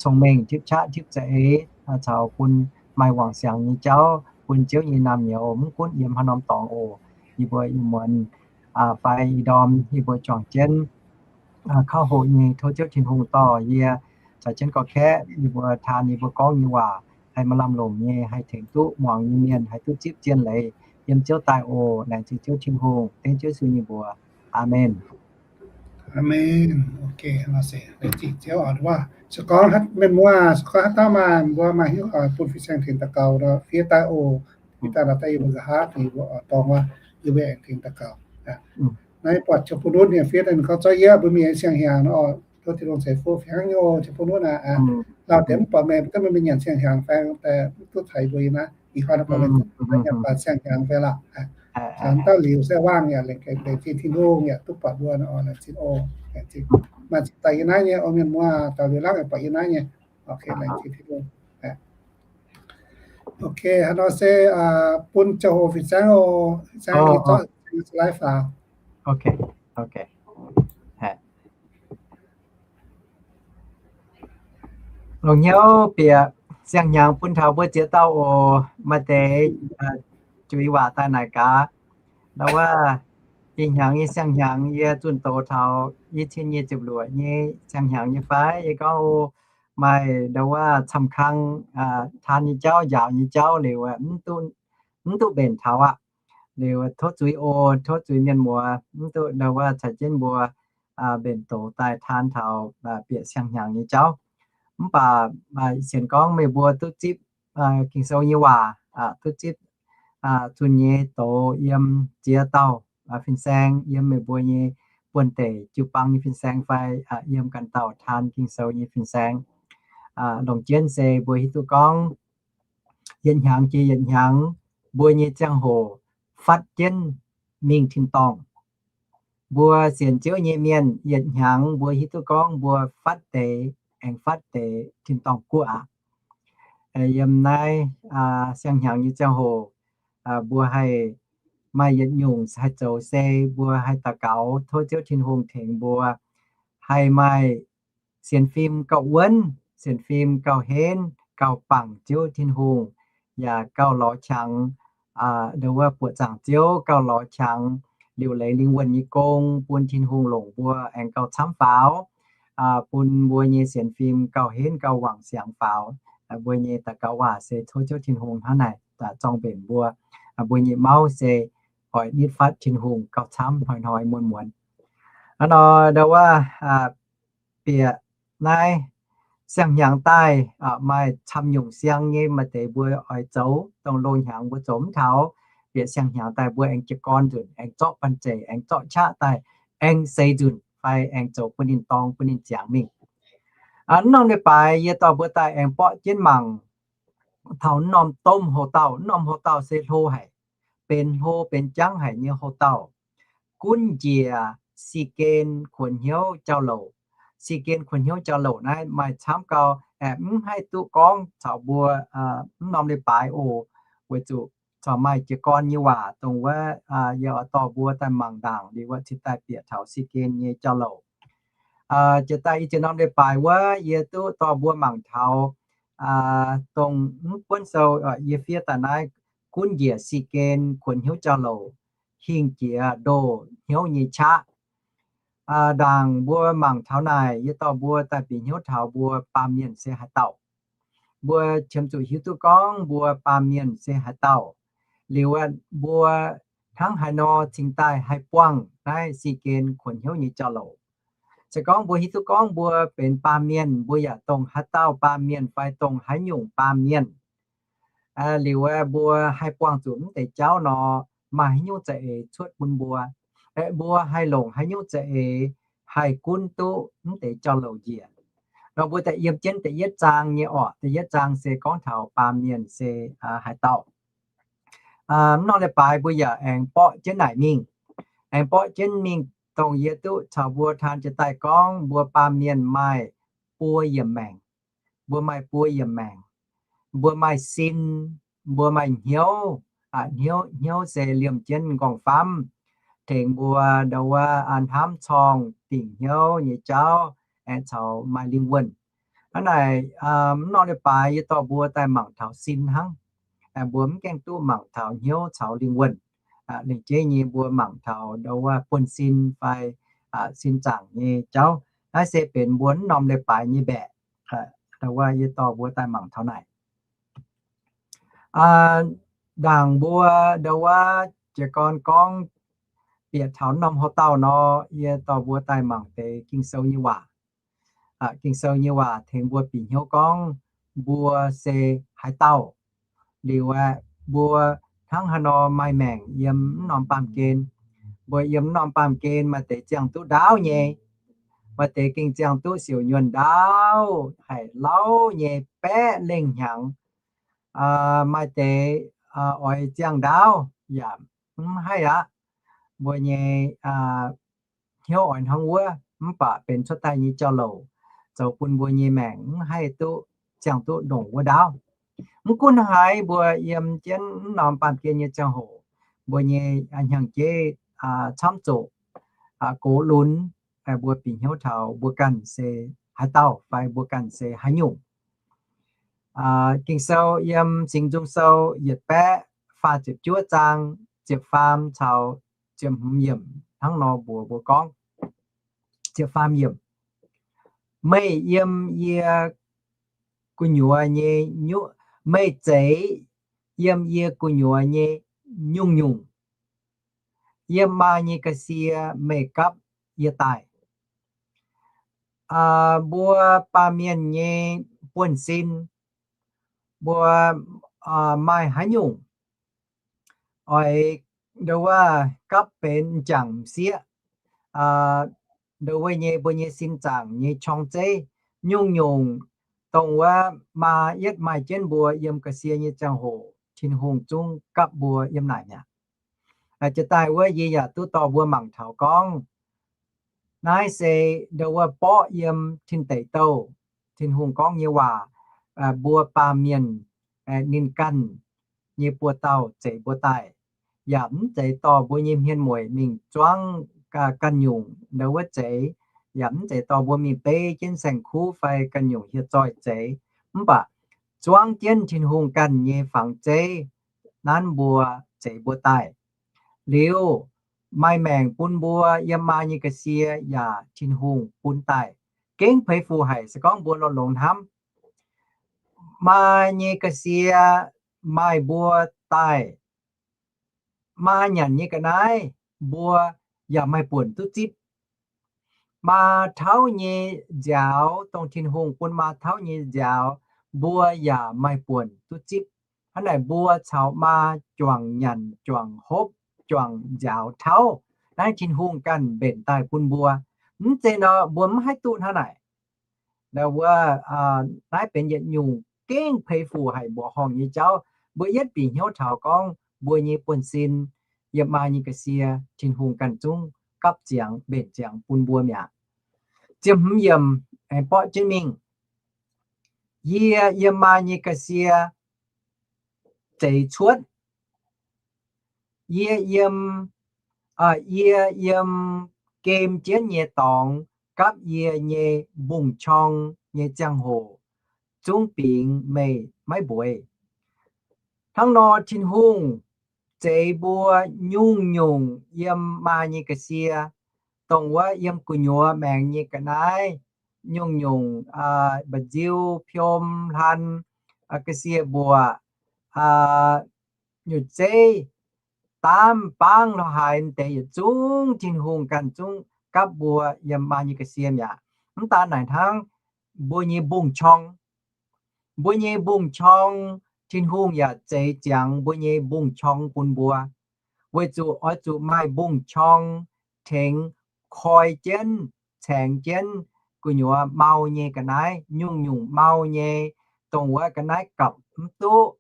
cong-mengh, tipv qaqv, tipv za'eix, caux bun maaih wangc siangx nyei jauv, bun Ziouv nyei naamh nyouz mv gunv yiem haaix norm dorngx oc. Yie mbuo ih muonz fai ih ndorm yie mbuo juangc jienv kauv hoqc nyei, tov Ziouv Tin-Hungh dorh yie caux jienv gorqv-kaeqv yie mbuo taan yie mbuo gorngv nyei waac haih maaih lamh lomc nyei, haih tengx duqv muangx nyei mienh haih duqv zipv zien leiz yiem Ziouv daaih oc. Laengz zingh Ziouv Tin-Hungh, dengv Ziouv Yesu nyei mbuox. Aamen. Aamen. Ok, laengz zingh Ziouv oc. Se gorngv mienh muoz, se gorngv haaix dauh maaih, mbuo maaih hiuv oix bun fin-saeng tengx daux gaux nor, fiev daaih oc. Fiev daaih nor daaih yie mbuo nqa'haav, yie mbuo oix dorng wuov, yie mbuo aengx tengx daux gaux. Naaiv buatc Jiex Bun Nutv ninh fiev daaih, ninh gorngv, Zorqv yie mbuo mienh nyei siang-hnyangx nor, tov Tin-Hungh ceix fuqv fih hnangv nyei oc, Jiex Bun Nutv aac. Lauh deix mv buatc meih, daaih meih mingh nyanc siang-hnyangx fai, daaih mv duqv caux yie mbuo yiem naaiv. Ih hnoi nor buatc meih duqv nyanc baac siang-hnyangx fai lorqc. Caux dauh liuz se wangh yaac laengz zingh Tin-Hungh yaac duqv buatc mbuo nor, laengz zingh oc. Laengz zingh. Maaih ziex daaih yiem naaiv nyei oc, mienh muoz, dauh liuz lakv yaac buatc yiem naaiv nyei. Ok, laengz zingh Tin-Hungh. Ok, haaix nor se bun ziangh hoc fin-saeng oc, fin-saeng zorqv live faaux. Ok, ok. Longc hnyouv bieqc siang-hnyangx bun taux mbuo ziex dauh oc. Maaih deix juix waac daaih naaic gaax, ndau wuov, ih hnyangx nyei siang-hnyangx yie zunh doz taux i cin nyic ziepc luoqc nyei siang-hnyangx nyei fai? Yie gorngv, maaih ndau wuov camv kang taan nyei jauv, njaaux nyei jauv liuz, mv duqv mbenc taux aqv. Liuz tov zuiz oc, tov zuiz mienh muoz, mv duqv ndau wuov caux jienv mbuo mbenc doz daaih taan taux bieqc siang-hnyangx nyei jauv. Mv baac sienx gorngv meih mbuo duqv zipv Ging-Sou nyei waac, duqv zipv zunh nyei doz yiem ziex dauh fin-saeng yiem meih mbuo nyei buonv-deic jiu-baang nyei fin-saeng fai yiem ganh dauh taan Ging-Sou nyei fin-saeng. Longc jienv se mbuo hiuv duqv gorngv yietc hnyangx jiex yietc hnyangx, mbuo nyei ziangh hoc fatv jienv mingh tin-dorngh. Mbuo sienx Ziouv nyei mienh yietc hnyangx mbuo hiuv duqv gorngv mbuo fatv deix aengx fatv deix tin-dorngh guoqv aqv. Yiem naaiv siang-hnyangx nyei ziangh hoc, mbuo haih maaih yietc nyungc haih zoux se mbuo haih daux gaux tov Ziouv Tin-Hungh tengx mbuo haih maaih sienx fim gauh wuonv, sienx fim gauh henv, gauh bangc Ziouv Tin-Hungh, yaac gauh lorz qangx, ndau wuov buoqc zaangc Ziouv, gauh lorz qangx liuc leiz lingh wuonh nyei gong bun Tin-Hungh longc mbuo aengx gauh camv faaux. bun mbuo nyei sienx fim gauh henv gauh wangc siangx faaux. Mbuo nyei daux gaux waac se tov Ziouv Tin-Hungh hnangv naaic zorng-mbenc mbuo. Mbuo nyei mauv se oix nitv fatv Tin-Hungh gauh camv hnoi-hnoi muonz-muonz. Hnangv nor ndau wuov bieqc naaiv siang-hnyangx daaih maaih camv nyungc siang nyei maaih deix mbuo oix zoux, dongh loz-hnyangx mbuo zoux mv taux, bieqc siang-hnyangx daaih mbuo aengx jiez gorn nzunc, aengx zorqv banh zeic, aengx zorqv qaqv daaih, aengx seix nzunc fai aengx zoux bun ninh dorng, bun ninh ziangx mingh. Mv norm leiz-baaix yie dorh mbuo daaih aengx borqv jienv mangc taux mv norm domh houx-dauh. Mv norm houx-dauh se hlo haic, benx hlo benx jangv haic nyei houx-dauh. Gunv njiec si gen kuonx hnyouv jauv-louc. Si gen kuonx hnyouv jauv-louc naaiv maaih camv gau, aengx mv haih duqv gorngv caux mbuo mv norm leiz-baaix oc, weic zuqc corc maaih jiez gorn nyei waac dongh wuov yie oix dorh mbuo daaih mangc ndaangc liuz wuov cingx daaih bieqc taux si gen nyei jauv-louc. Jiex daaih i ziex norm leiz-baaix wuov yie duqv dorh mbuo mangc taux dongh mv buonv sou yie fiev daaih naaiv, gunv njiec si gen kuonx hnyouv jauv-louc, hingh jiex ndoh hnyouv nyei qaqv. Ndaangc mbuo mangc taux naaic, yie dorh mbuo daaih bieqc hnyouv taux mbuo baamh mienh se haaix dauh. Mbuo qiemx zuqc hiuv duqv gorngv mbuo baamh mienh se haaix dauh, liuz mbuo hnangv haaix nor cingx daaih haih buangh naaiv si gen kuonx hnyouv nyei jauv-louc. Se gorngv mbuo hiuv duqv gorngv mbuo benx baamh mienh, mbuo yaac dongh haaix dauh baamh mienh fai dongh haaix nyungc baamh mienh, liuz mbuo haih buangh zuqc mv deix jauv nor, maaih haaix nyungc za'eix cuotv bun mbuo? Mbuo haih longc haaix nyungc za'eix haih gunv duqv mv deix jauv-louc njiec? Nor mbuo daaih yiem jienv da'yietv zaang nyei orqc. Da'yietv zaang se gorngv taux baamh mienh se haaix dauh. Mv norm leiz-baaix mbuo yaac aengx borqv jienv naaic mingh, aengx borqv jienv mingh dongh yie duqv caux mbuo taan jiex daaih gorngv mbuo baamh mienh maaih buo yiemc maengc. Mbuo maaih buo yiemc maengc. Mbuo maaih sin, mbuo maaih hnyouv. Hnyouv se liemh jienv nqorngv-famv, tengx mbuo ndau wuov hnamv corngh dingc hnyouv nyei jauv, aengx caux maaih lingh wuonh. Hnangv naaic, mv norm leiz-baaix yie dorh mbuo daaih mangc taux sin hnangv. Mbuo mv gaengh duqv mangc taux hnyouv caux lingh wuonh. Lengc jeiv nyei mbuo mangc taux ndau wuov buonv-sin fai sin zaangc nyei jauv. Naaiv se benx mbuo mv norm leiz-baaix nyei mbaeqc. Ndau wuov yie dorh mbuo daaih mangc taux naaic. Ndaangc mbuo ndau wuov jiez gorn gorngv bieqc taux norm houx-dauh nor, yie dorh mbuo daaih mangc deix Ging-Sou nyei waac. Ging-Sou nyei waac tengx mbuo bieqc hnyouv gorngv mbuo se haaix dauh. Liuz aeqv, mbuo hnangv haaix nor maaih maengc yiem mv norm baamh gen. Mbuo yiem mv norm baamh gen maaih deix ziangh duqv ndaauv nyei, maaih deix gengh ziangh duqv siouc nyuonh ndaauv haic, lauv nyei baeqv lengh hnyangx. Maaih deix oix ziangh ndaauv yaac mv haih aqv. Mbuo nyei hnyouv oix hnangv wuov, mv baac benx cuotv daaih nyei jauv-louc zoux bun mbuo nyei maengc mv haih duqv ziangh duqv ndongc wuov ndaauv. Mv gunv haaix, mbuo yiem jienv mv norm baamh gen nyei ziangh hoc, mbuo nyei hnyangx-jeiv camv zuqc gox lunx, mbuo bieqc hnyouv taux mbuo ganh se haaix dauh fai mbuo ganh se haaix nyungc. Ging-Sou yiem Singx Nzung Sou yietc baeqv faah ziepc juov zaang ziepc faam caux ziepc hmz yiemc hnangv nor mbuox mbuo gorngv, ziepc faam yiemc, meih yiem yie gu'nyuoz nyei nyungc, meih zeiz yiem yie gu'nyuoz nyei nyungc-nyungc. Yiem maa nyei ga'sie meih gapv yie daaih. Mbuo baamh mienh nyei buonv-sin, mbuo maaih haaix nyungc oix ndau wuov gapv benx m'jangc m'sieqv, ndau wuov nyei mbuo nyei sin zaangc nyei qorng-zeiv, nyungc-nyungc dongh wuov maa yietv maaih jienv mbuo yiem ga'sie nyei ziangh hoc, Tin-Hungh zungv gapv mbuo yiem naaic mi'aqv. Jiex daaih wuov yie yaac duqv dorh mbuo mangc taux gorngv, naaiv se ndau wuov borqv yiem tin deic douh, Tin-Hungh gorngv nyei waac, mbuo baamh mienh ninh ganh nyei buoz-dauh zeix mbuo daaih, yaac mv zeiz dorh mbuo nyei hmien mueic mingh zuangv ganh nyungc ndau wuov zeix, yaac mv zeiz dorh mbuo mingh beiv jienv saeng-kuv fai ganh nyungc hieh zoih zeix, mv baac zuangv jienv Tin-Hungh ganh nyei fangx zeiv nanv mbuo, zeix mbuo daaih. Liuz, maaih maengc bun mbuo yiem maa nyei ga'sie yaac Tin-Hungh bun daaih. gengh peix fuc haic, se gorngv mbuo longx-longx hnamv. Maa nyei ga'sie maaih mbuo daaih, maa nyanc nyei ga'naaiv mbuo yaac maaih buonc duqv zipv. Maa tauv nyei nziaaux, dongh Tin-Hungh bun maa tauv nyei nziaaux, mbuo yaac maaih buonc duqv zipv. Hnangv naaic mbuo caux maa juangc nyanc, juangc hopv, juangc nziaaux tauv, naaiv Tin-Hungh ganh mbenc daaih bun mbuo. Mv zeiz nor mbuo mv haih duqv hnangv naaic. Wuov, naaiv benx yietc nyungc gengh peix fuc haic mbuoqc horngh nyei jauv. Mbuo yietv bieqc hnyouv taux gorngv mbuo nyei buonv-sin yiem maa nyei ga'sie, Tin-Hungh ganh zungv gapv ziangx mbenc ziangx bun mbuo mi'aqv. Ziepc hmz yiemc aengx borqv jienv mingh. Yie yiem maa nyei ga'sie zeix cuotv. Yie yiem, yie yiem gem jienv nyei dorngx gapv yie nyei mbungv-qorng nyei ziangh hoc zungv bingx meih maiv mbueiz. Hnangv nor Tin-Hungh zeix mbuo nyungc-nyungc yiem maa nyei ga'sie, dongh wuov yiem gu'nyuoz maengx nyei ga'naaiv, nyungc-nyungc mba'nziu, piom, hlan, ga'sie mbuoqc, nyutc zeiv, daamv, baangv, lorh haaix deix yietc zungv Tin-Hungh ganh zungv gapv mbuo yiem maa nyei ga'sie mi'aqv. Mv daan naaic hnangv, mbuo nyei mbungv-qorng, mbuo nyei mbungv-qorng, Tin-Hungh yaac zeix ziangx mbuo nyei mbungv-qorng bun mbuo, weic zuqc oix zuqc maaih mbungv-qorng tengx koi jienv, caengx jienv gu'nyuoz mau nyei ga'naaiv, nyungc-nyungc mau nyei, dongh wuov ga'naaiv gapv mv duqv,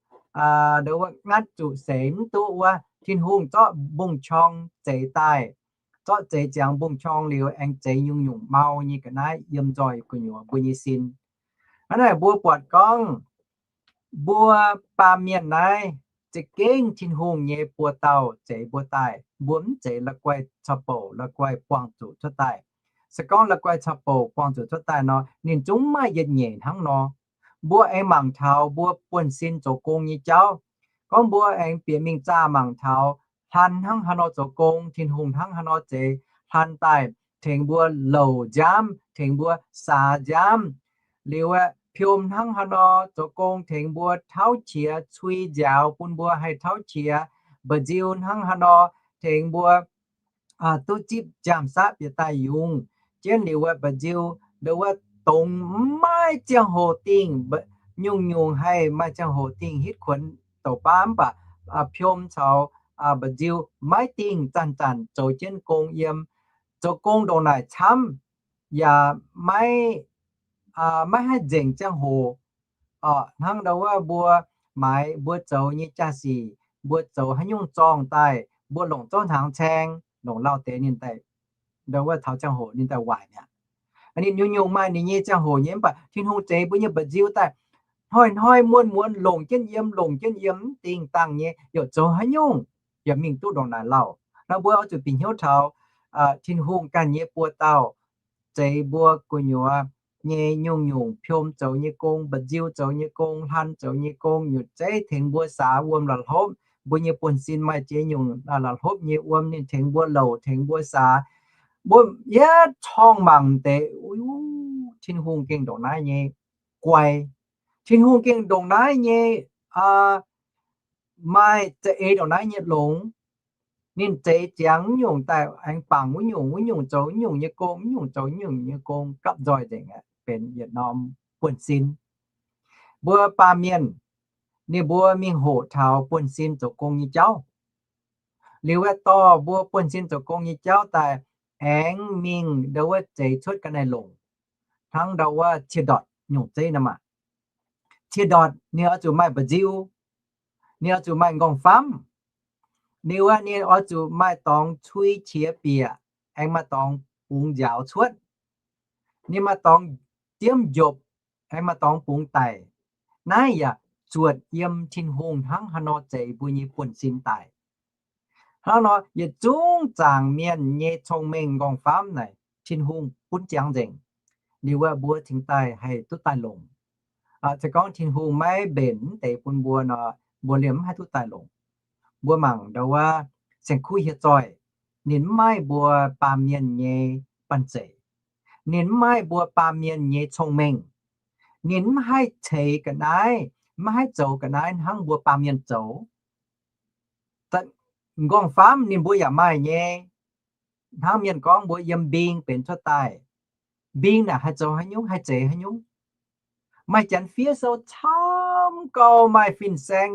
ndo wuov ngatv zuqc seix mv duqv wuov, Tin-Hungh zorqv mbungv-qorng zeix daaih, zorqv zeix ziangx mbungv-qorng liuz aengx zeix nyungc-nyungc mau nyei ga'naaiv yiem nzoih gu'nyuoz mbuo nyei sin. Hnangv naaic mbuo buatc gorngv mbuo baamh mienh naaiv za'gengh Tin-Hungh nyei buoz-dauh zeix mbuo daaih, mbuo mv zeiz la'guaih caux bouc la'guaih buangh zuqc cuotv daaih. Se gorngv la'guaih caux bouc buangh zuqc cuotv daaih nor, ninh zungv maaih yietc nyeic hnangv nor. Mbuo aengx mangc taux mbuo buonv-sin zoux gong nyei jauv. Gorngv mbuo aengx bieqc mingh zaah mangc taux hlan hnangv haaix nor zoux gong, Tin-Hungh hnangv haaix nor zeix hlan daaih tengx mbuo louc nziaamv, tengx mbuo saax nziaamv. Liuz aeqv, piom hnangv haaix nor zoux gong tengx mbuo tauv qiex cui nziaaux bun mbuo haih tauv qiex, mba'nziu hnangv haaix nor tengx mbuo duqv zipv jaam-saqv bieqc daaih yungz jienv liuz wuov mba'nziu, ndo wuov dongz maiv ziangh hoc dingh, nyungc-nyungc haih maaih ziangh hoc dingh hitv kuonx douc baav, mv baac piom caux mba'nziu maiv dingh zanc-zanc zoux jienv gong yiem. Zoux gong ndongc naaic camv yaac maiv, maiv haih nzengc ziangh hoc. Hnangv ndo wuov mbuo maaiz mbuo zoux nyei jaa-sic, mbuo zoux haaix nyungc zorngh daaih, mbuo longc zouv hnaangx caeng, longc lauh deix ninh daaih, ndo wuov taux ziangh hoc ninh daaih waaic mi'aqv. Ninh nyungc-nyungc maaih ninh nyei ziangh hoc nyei, mv baac Tin-Hungh zeix mbuo nyei mba'nziu daaih hnoi-hnoi muonz-muonz longc jienv yiem, longc jienv yiem, mv dingh dangh nyei, yaac zoux haaix nyungc yaac mingh duqv ndongc naaic lauh. Nor mbuo oix zuqc bieqc hnyouv taux Tin-Hungh ganh nyei buoz-dauh zeix mbuo gu'nyuoz nyei nyungc-nyungc, piom zoux nyei gong, mba'nziu zoux nyei gong, hlan zoux nyei gong, nyutc zeiv tengx mbuo saax wuom la'hlopv, mbuo nyei buonv-sin maaih ziex nyungc la'hlopv nyei wuom, ninh tengx mbuo louc, tengx mbuo saax. Mbuo yietv corngh mangc deix, Tin-Hungh gengh ndongc naaiv nyei guai. Tin-Hungh gengh ndongc naaiv nyei maaih za'eix ndongc naaiv nyei longx. Ninh zeix ziangx wuov nyungc daaih aengx bangc wuov nyungc, wuov nyungc zoux wuov nyungc nyei gong, wuov nyungc zoux wuov nyungc nyei gong, gapv nzoih nzengc aqv, benx yietc norm buonv-sin. Mbuo baamh mienh, ninh mbuo mingh hoqc taux buonv-sin zoux gong nyei jauv. Liuz aeqv, dorh mbuo buonv-sin zoux gong nyei jauv daaih aengx mingh ndo wuov zeix cuotv ga'naaiv-longc, hnangv ndo wuov ciex ndortc nyungc zeiv nor maah. Ciex ndortc ninh oix zuqc maaih mba'nziu, ninh oix zuqc maaih nqorngv-famv, liuz aeqv, ninh oix zuqc maaih dorngx cui qiex bieqc, aengx maaih dorngx bungx nziaaux cuotv, ninh maaih dorngx diemv njopc, aengx maaih dorngx bungx daic. Naaiv yaac zuotc yiem Tin-Hungh hnangv haaix nor zeix mbuo nyei buonv-sin daaih. Hnangv nor, yietc zungv zaangc mienh nyei cong-mengh nqorngv-famv naaic Tin-Hungh bun ziangx nzengc. Liuz wuov mbuo cingx daaih haih duqv daaih longc. Se gorngv Tin-Hungh maiv mbenc mv deix bun mbuo nor, mbuo liemh mv haih duqv daaih longc. Mbuo mangc ndo wuov saeng-kuv hieh zoih, ninh mv maaih mbuo baamh mienh nyei banh zeic. ninh mv maaih mbuo baamh mienh nyei cong-mengh. Ninh mv haih ceix ga'naaiv, mv haih zoux ga'naaiv hnangv mbuo baamh mienh zoux. M'nqorngv-famv ninh mbuo yaac maaih nyei. Hnangv mienh gorngv mbuo yiem mbing benx cuotv daaih. Mbing naaic haih zoux haaix nyungc, haih zeix haaix nyungc? Maaih janx fiev sou camv gau, maaih fin-saeng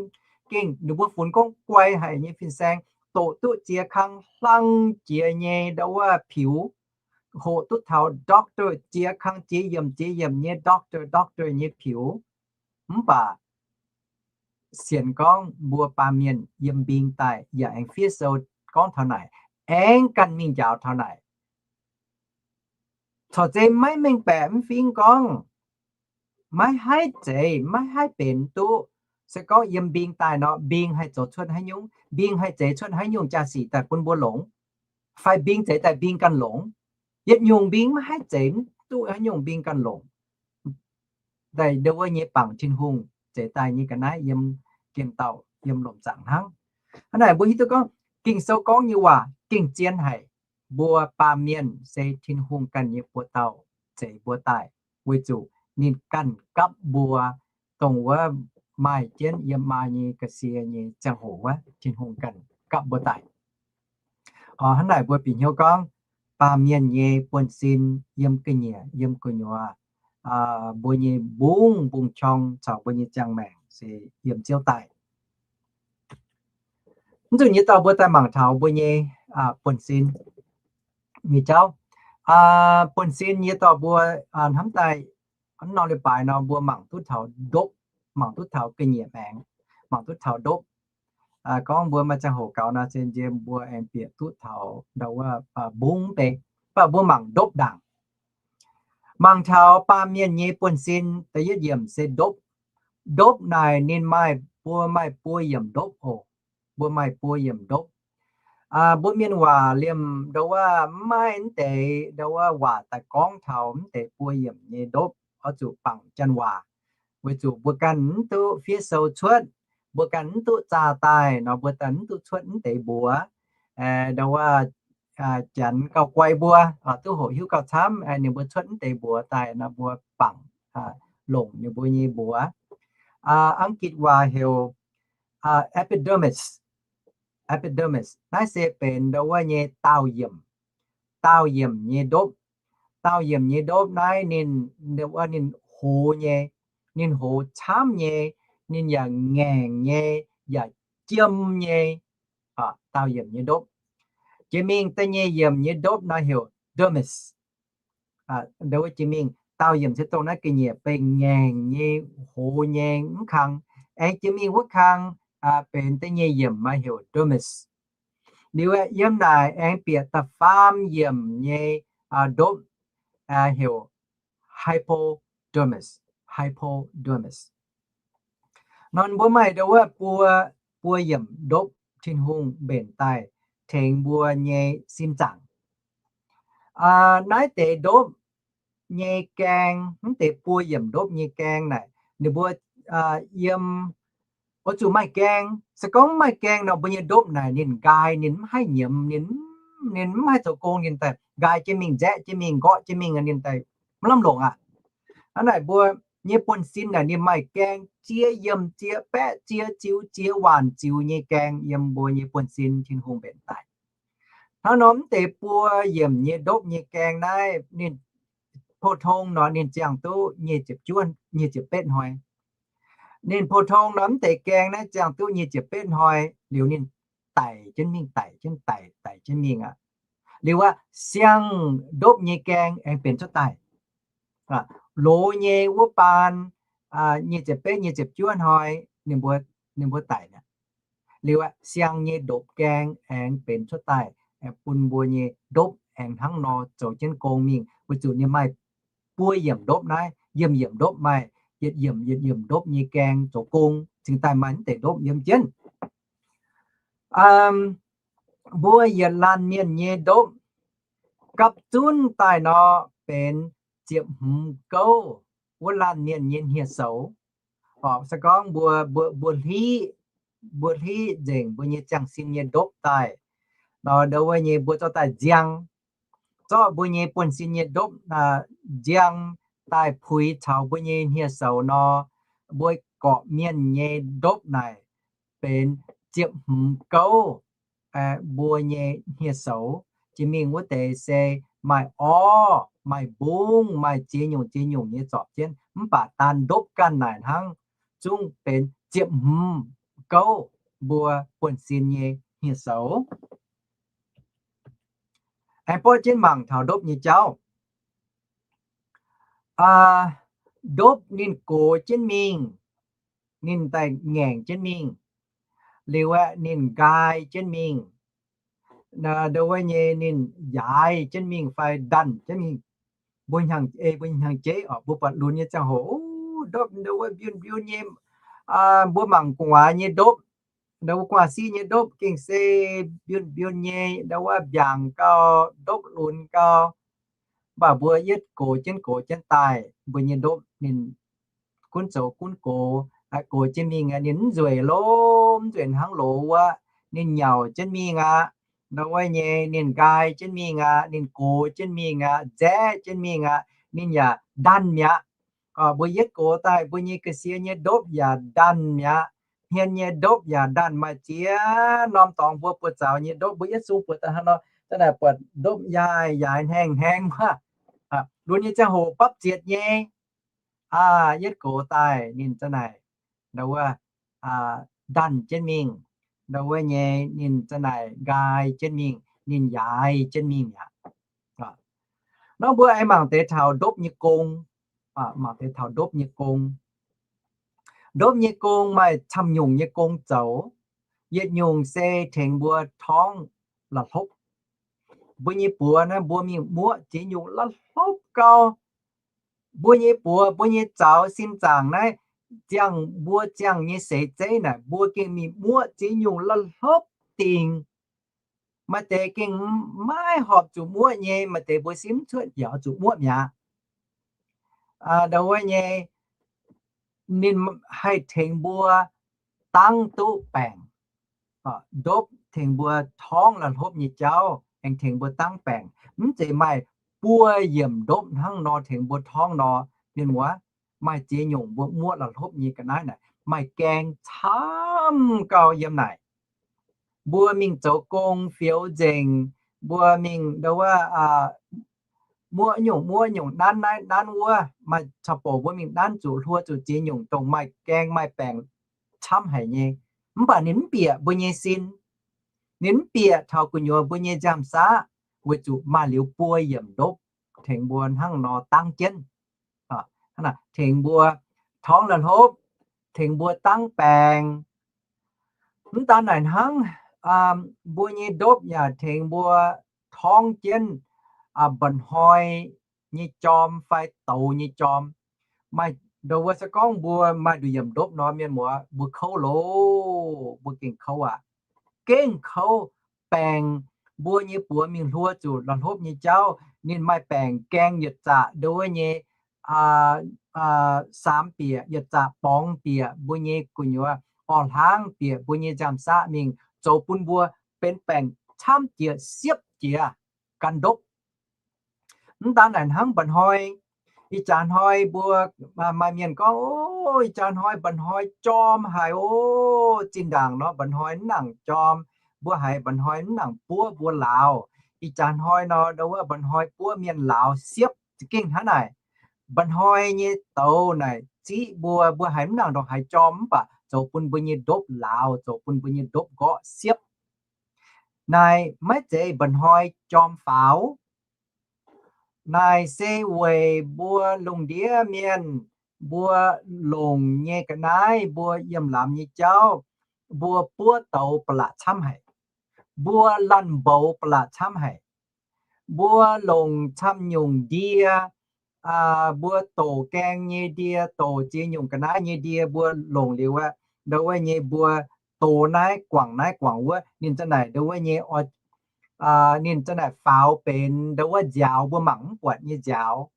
gengh ninh mbuo funx gorngv guai haic nyei fin-saeng, doqc duqv ziex kang hlang jiex nyei ndau wuov piux, hoqc duqv taux doctor, ziex kang ziex yiemc ziex yiemc nyei doctor, doctor nyei piux. Mv baac sienx gorngv mbuo baamh mienh yiem mbing daaih yaac aengx fiev sou gorngv taux naaic, aengx ganh mingh njaaux taux naaic. Corc zeiz maiv mengh baeqc mv fingx gorngv, maiv haih zeiz, maiv haih benx duqv. Se gorngv yiem mbing daaih nor, mbing haih zoux cuotv haaix nyungc, mbing haih zeix cuotv haaix nyungc jaa-sic daaih bun mbuo longx, fai mbing zeix daaih mbing ganh longx. Yietc nyungc mbing maiv haih zeix duqv haaix nyungc mbing ganh longx. Daaih ndau wuov nyei bangc Tin-Hungh zeix daaih nyei ga'naaiv yiem gengh dauh yiem lomc zaangc hnangv. Hnangv naaic mbuo hiuv duqv gorngv Ging-Sou gorngv nyei waac gengh zien haic. Mbuo baamh mienh se Tin-Hungh ganh nyei buoz dauh zeix mbuo daaih, weic zuqc ninh ganh gapv mbuo, dongh wuov maaih jienv yiem maa nyei ga'sie nyei ziangh hoc wuov, Tin-Hungh ganh gapv mbuo daaih. Hnangv naaic mbuo bieqc hnyouv gorngv, baamh mienh nyei buonv-sin yiem ga'nyiec yiem gu'nyuoz, mbuo nyei mbungv mbungv-qorng caux mbuo nyei ziangh maengc se yiem Ziouv daaih. Mv nzunc nyei dorh mbuo daaih mangc taux mbuo nyei buonv-sin nyei jauv. Buonv-sin nyei dorh mbuo hnamv daaih, mv norm leiz-baaix nor mbuo mangc duqv taux ndopv, mangc duqv taux ga'nyiec maengx, mangc duqv taux ndopv. Gorngv mbuo maaih ziangh hoc gaux nor, se nziex mbuo aengx bieqc duqv taux ndau wuov mbungv mv bei, mv baac mbuo mangc ndopv ndaangc. Mangc taux baamh mienh nyei buonv-sin da'yietv yiemc se ndopv. Ndopv naaic ninh maaih, mbuo maaih buo yiemc ndopv oc. Mbuo maaih buo yiemc ndopv. Mbuo mienh waac liemh ndau wuov mv maaih mv deix ndau wuov waac daaih gorngv taux mv deix buo yiemc nyei ndopv, oix zuqc bangc janx waac, weic zuqc mbuo ganh mv duqv fiev sou cuotv, mbuo ganh mv duqv zaah daaih nor, mbuo daaih mv duqv cuotv mv deix mbuox. Ndau wuov janx gauh guai mbuo, duqv hoqc hiuv gauh camv, ninh mbuo cuotv mv deix mbuox daaih nor, mbuo bangc longc ninh mbuo nyei mbuox. Ang^gitc waac heuc epidermis. Epidermis naaiv se benx ndau wuov nyei daauh yiemc, daauh yiemc nyei ndopv. Daauh yiemc nyei ndopv naaiv ninh, ninh hoz nyei, ninh hoz camv nyei, ninh yaac ngaengc nyei, yaac jiem nyei, daauh yiemc nyei ndopv. Jiex mingh da'nyeic yiemc nyei ndopv nor heuc dermis. Ndau wuov jiex mingh daauh yiemc se dongh naaiv ga'nyiec benx ngaengc nyei, hoz nyei mv kang. Aengx jiex mingh wuov kang benx da'nyeic yiemc maaih heuc dermis. Liuz aeqv, yiem naaic aengx bieqc da'faam yiemc nyei ndopv heuc hypodermis, hypodermis. Nor mbuo maaih ndau wuov buo, buo yiemc ndopv Tin-Hungh mbenc daaih tengx mbuo nyei sin zaangc. Naaiv deix ndopv nyei gaeng, mv deix buo yiemc ndopv nyei gaeng naaic, ninh mbuo yiem, oix zuqc maaih gaeng. Se gorngv mv maaih gaeng nor, mbuo nyei ndopv naaic ninh nqaai, ninh mv haih nyiemz, ninh, ninh mv haih zoux gong, ninh daaih nqaai jienv mingh, nzaeqv jienv mingh, nqorqv jienv mingh, ninh daaih mv lamh longc aqv. Hnangv naaic mbuo nyei buonv-sin naaic ninh maaih gaeng, ziex yiemc ziex baeqv ziex ziux ziex waanc ziux nyei gaeng yiem mbuo nyei buonv-sin Tin-Hungh mbenc daaih. Hnangv nor mv deix buo yiemc nyei ndopv nyei gaeng naaiv, ninh pou-tong nor ninh ziangh duqv nyic ziepc juov, nyic ziepc betv hnoi. Ninh pou-tong nor mv deix gaeng naaiv ziangh duqv nyic ziepc betv hnoi liuz ninh daic jienv mingh, daic jienv, daic, daic jienv mingh aqv. Liuz aqv, siang-ndopv nyei gaeng aengx benx cuotv daaih. Loz nyei wuov baan, nyic ziepc betv, nyic ziepc juov hnoi, ninh mbuo, ninh mbuo daic aqv. Liuz aqv, siang nyei ndopv gaeng aengx benx cuotv daaih, aengx bun mbuo nyei ndopv aengx hnangv nor zoux jienv gong mingh, weic zuqc ninh maaih buo yiemc ndopv naaiv, yiemc yiemc ndopv maaih, yietc yiemc yietc yiemc ndopv nyei gaeng zoux gong, cingx daaih maaih mv deix ndopv yiem jienv. Mbuo yietc laanh mienh nyei ndopv gapv zunv daaih nor benx ziepc hmz gouv wuov laanh mienh nyei hniev-soux. Orqc, se gorngv mbuo, mbuo, mbuo hliv, mbuo hliv nzengc mbuo nyei ziangh sin nyei ndopv daaih nor, ndau wuov nyei mbuo zorqv daaih nziang. zorqv mbuo nyei buonv-sin nyei ndopv nziang daaih puix caux mbuo nyei hniev-soux nor, mbuo gorqv-mienh nyei ndopv naaic benx ziepc hmz gouv mbuo nyei hniev-soux. Jiex mingh wuov deix se maaih orv, maaih mbungv, maaih ziex nyungc ziex nyungc nyei zorpc jienv, mv baac daan ndopv ganh naaic hnangv zungv benx ziepc hmz gouv mbuo buonv-sin nyei hniev-soux. Aengx borqv jienv mangc taux ndopv nyei jauv. Ndopv ninh gox jienv mingh, ninh daaih ngaengc jienv mingh, liuz aeqv, ninh nqaai jienv mingh, ndo wuov nyei ninh yaaix jienv mingh fai ndanc jienv mingh. Mbuo hnyangx-jeiv oc, mbuo buatc lunx nyei ziangh hoc, ndopv ndo wuov mbiun mbiun nyei, mbuo mangc gu'nguaaz nyei ndopv, ndo wuov gu'nguaaz-siqv nyei ndopv gengh se mbiun mbiun nyei, ndo wuov mbiaangc gau, ndopv lunx gau. Mv baac mbuo yietv gox jienv gox jienv daaih, mbuo nyei ndopv ninh gunv zoux gunv gox, gox jienv mingh aqv, ninh mv nzueic lov, mv nzueic hnangv loz wuov, ninh nyauc jienv mingh aqv. Ndo wuov nyei ninh nqaai jienv mingh aqv, ninh gox jienv mingh aqv, nzaeqv jienv mingh aqv, ninh yaac ndanc mi'aqv. Mbuo yietv gox daaih mbuo nyei ga'sie nyei ndopv yaac ndanc mi'aqv. Hmien nyei ndopv yaac ndanc, maaih ziex norm dorngx mbuo buoz-zaux nyei ndopv, mbuo yietv sung buoz daaih hnangv nor, da'naaic buatc ndopv yaaih yaaix hnaengx hnaengx wuov. Lunx nyei ziangh hoc bapv zietc nyei, yietv gox daaih ninh za'naaic, ndo wuov, ndanc jienv mingh, ndo wuov nyei ninh za'naaic nqaai jienv mingh, ninh yaaix jienv mingh mi'aqv. Nor mbuo aengx mangc deix taux ndopv nyei gong, mangc deix taux ndopv nyei gong. Ndopv nyei gong maaih camv nyungc nyei gong zoux. Yietc nyungc se tengx mbuo torngv la'hlopv. Mbuo nyei buoz naaiv mbuo mingh muoqv ziex nyungc la'hlopv gau. Mbuo nyei buoz, mbuo nyei zaux sin zaangc naaiv, ziangh mbuo ziangh nyei seix zeiv naaic, mbuo gengh mingh muoqv ziex nyungc la'hlopv dingc. Maaih deix gengh maiv horpc zuqc muoqv nyei, maaih deix mbuo simv cuotv yaac zuqc muoqv mi'aqv. Ndo wuov nyei ninh haih tengx mbuo dangv duqv baengc. Ndopv tengx mbuo torngv la'hlopv nyei jauv, aengx tengx mbuo dangv baengc. Mv zeiz maaih buo yiemc ndopv hnangv nor tengx mbuo torngv nor. Mienh muoz, maaih ziex nyungc mbuo muoqv la'hlopv nyei ga'naaiv naaic, maaih gaeng camv gau yiem naaic. Mbuo mingh zoux gong fioux nzengc, mbuo mingh ndo wuov, muoqv nyungc muoqv nyungc, nanv naaiv nanv wuov, maaih caux bouc mbuo mingh nanv zuqc hluo zuqc ziex nyungc dongh maaih gaeng maaih baengc camv haic nyei. Mv baac ninh mv bieqc mbuo nyei sin. Ninh mv bieqc taux gu'nyuoz mbuo nyei nziaamv-saqv, weic zuqc maaih liuz buo yiemc ndopv tengx mbuo hnangv nor dangv jienv. Tengx mbuo torngv la'hlopv, tengx mbuo dangv baengc. Mv daan naaic hnangv, mbuo nyei ndopv yaac tengx mbuo torngv jienv mba'hnoi nyei jorm fai douz nyei jorm. Maaih ndo wuov se gorngv mbuo maaih nduqc yiemc ndopv nor, mienh muoz, mbuo kouv loh, mbuo gengh kouv aqv. Gengh kouv. Baengc, mbuo nyei buoz mingh hluo zuqc la'hlopv nyei jauv, ninh maaih baengc gaeng yietc zaqc ndo wuov nyei saam bieqc, yietc zaqc borngz bieqc mbuo nyei gu'nyuoz, orv hlangv bieqc mbuo nyei nziaamv-saqv mingh, zoux bun mbuo benx baengc camv jiex siepv jiex gan ndopv. Mv daan naaic hnangv mba'hnoi, ih jaax hnoi mbuo maaih mienh gorngv, O, ih jaax hnoi mba'hnoi jorm haic o. Zinh ndaangc nor mba'hnoi mv nangc jorm, mbuo haiz mba'hnoi mv nangc buov mbuo lauz. Ih jaax hnoi nor ndo wuov mba'hnoi buov mienh lauz siepv za'gengh hnangv naaic. Mba'hnoi nyei douz naaic ziqv mbuo, mbuo haiz mv nangc ndongc haaix jorm mv baac zoux bun mbuo nyei ndopv lauz, zoux bun mbuo nyei ndopv nqorqv siepv. Naaic maiv zeiz mba'hnoi jorm faaux. Naaic se weic mbuo lungh ndiev mienh, mbuo longc nyei ga'naaiv, mbuo yiem lamz nyei jauv, mbuo buov douz ba'laqc camv haic. Mbuo laanh mboux ba'laqc camv haic. Mbuo longc camv nyungc ndie, mbuo doqc gaeng nyei ndie, doqc ziex nyungc ga'naaiv nyei ndie mbuo longc liuz aqv, ndo wuov nyei mbuo dox naaiv guangc naaiv guangc wuov, ninh za'naaic ndo wuov nyei, ninh za'naaic faaux benx ndo wuov nziaaux, mbuo mangc mv buatc nyei nziaaux.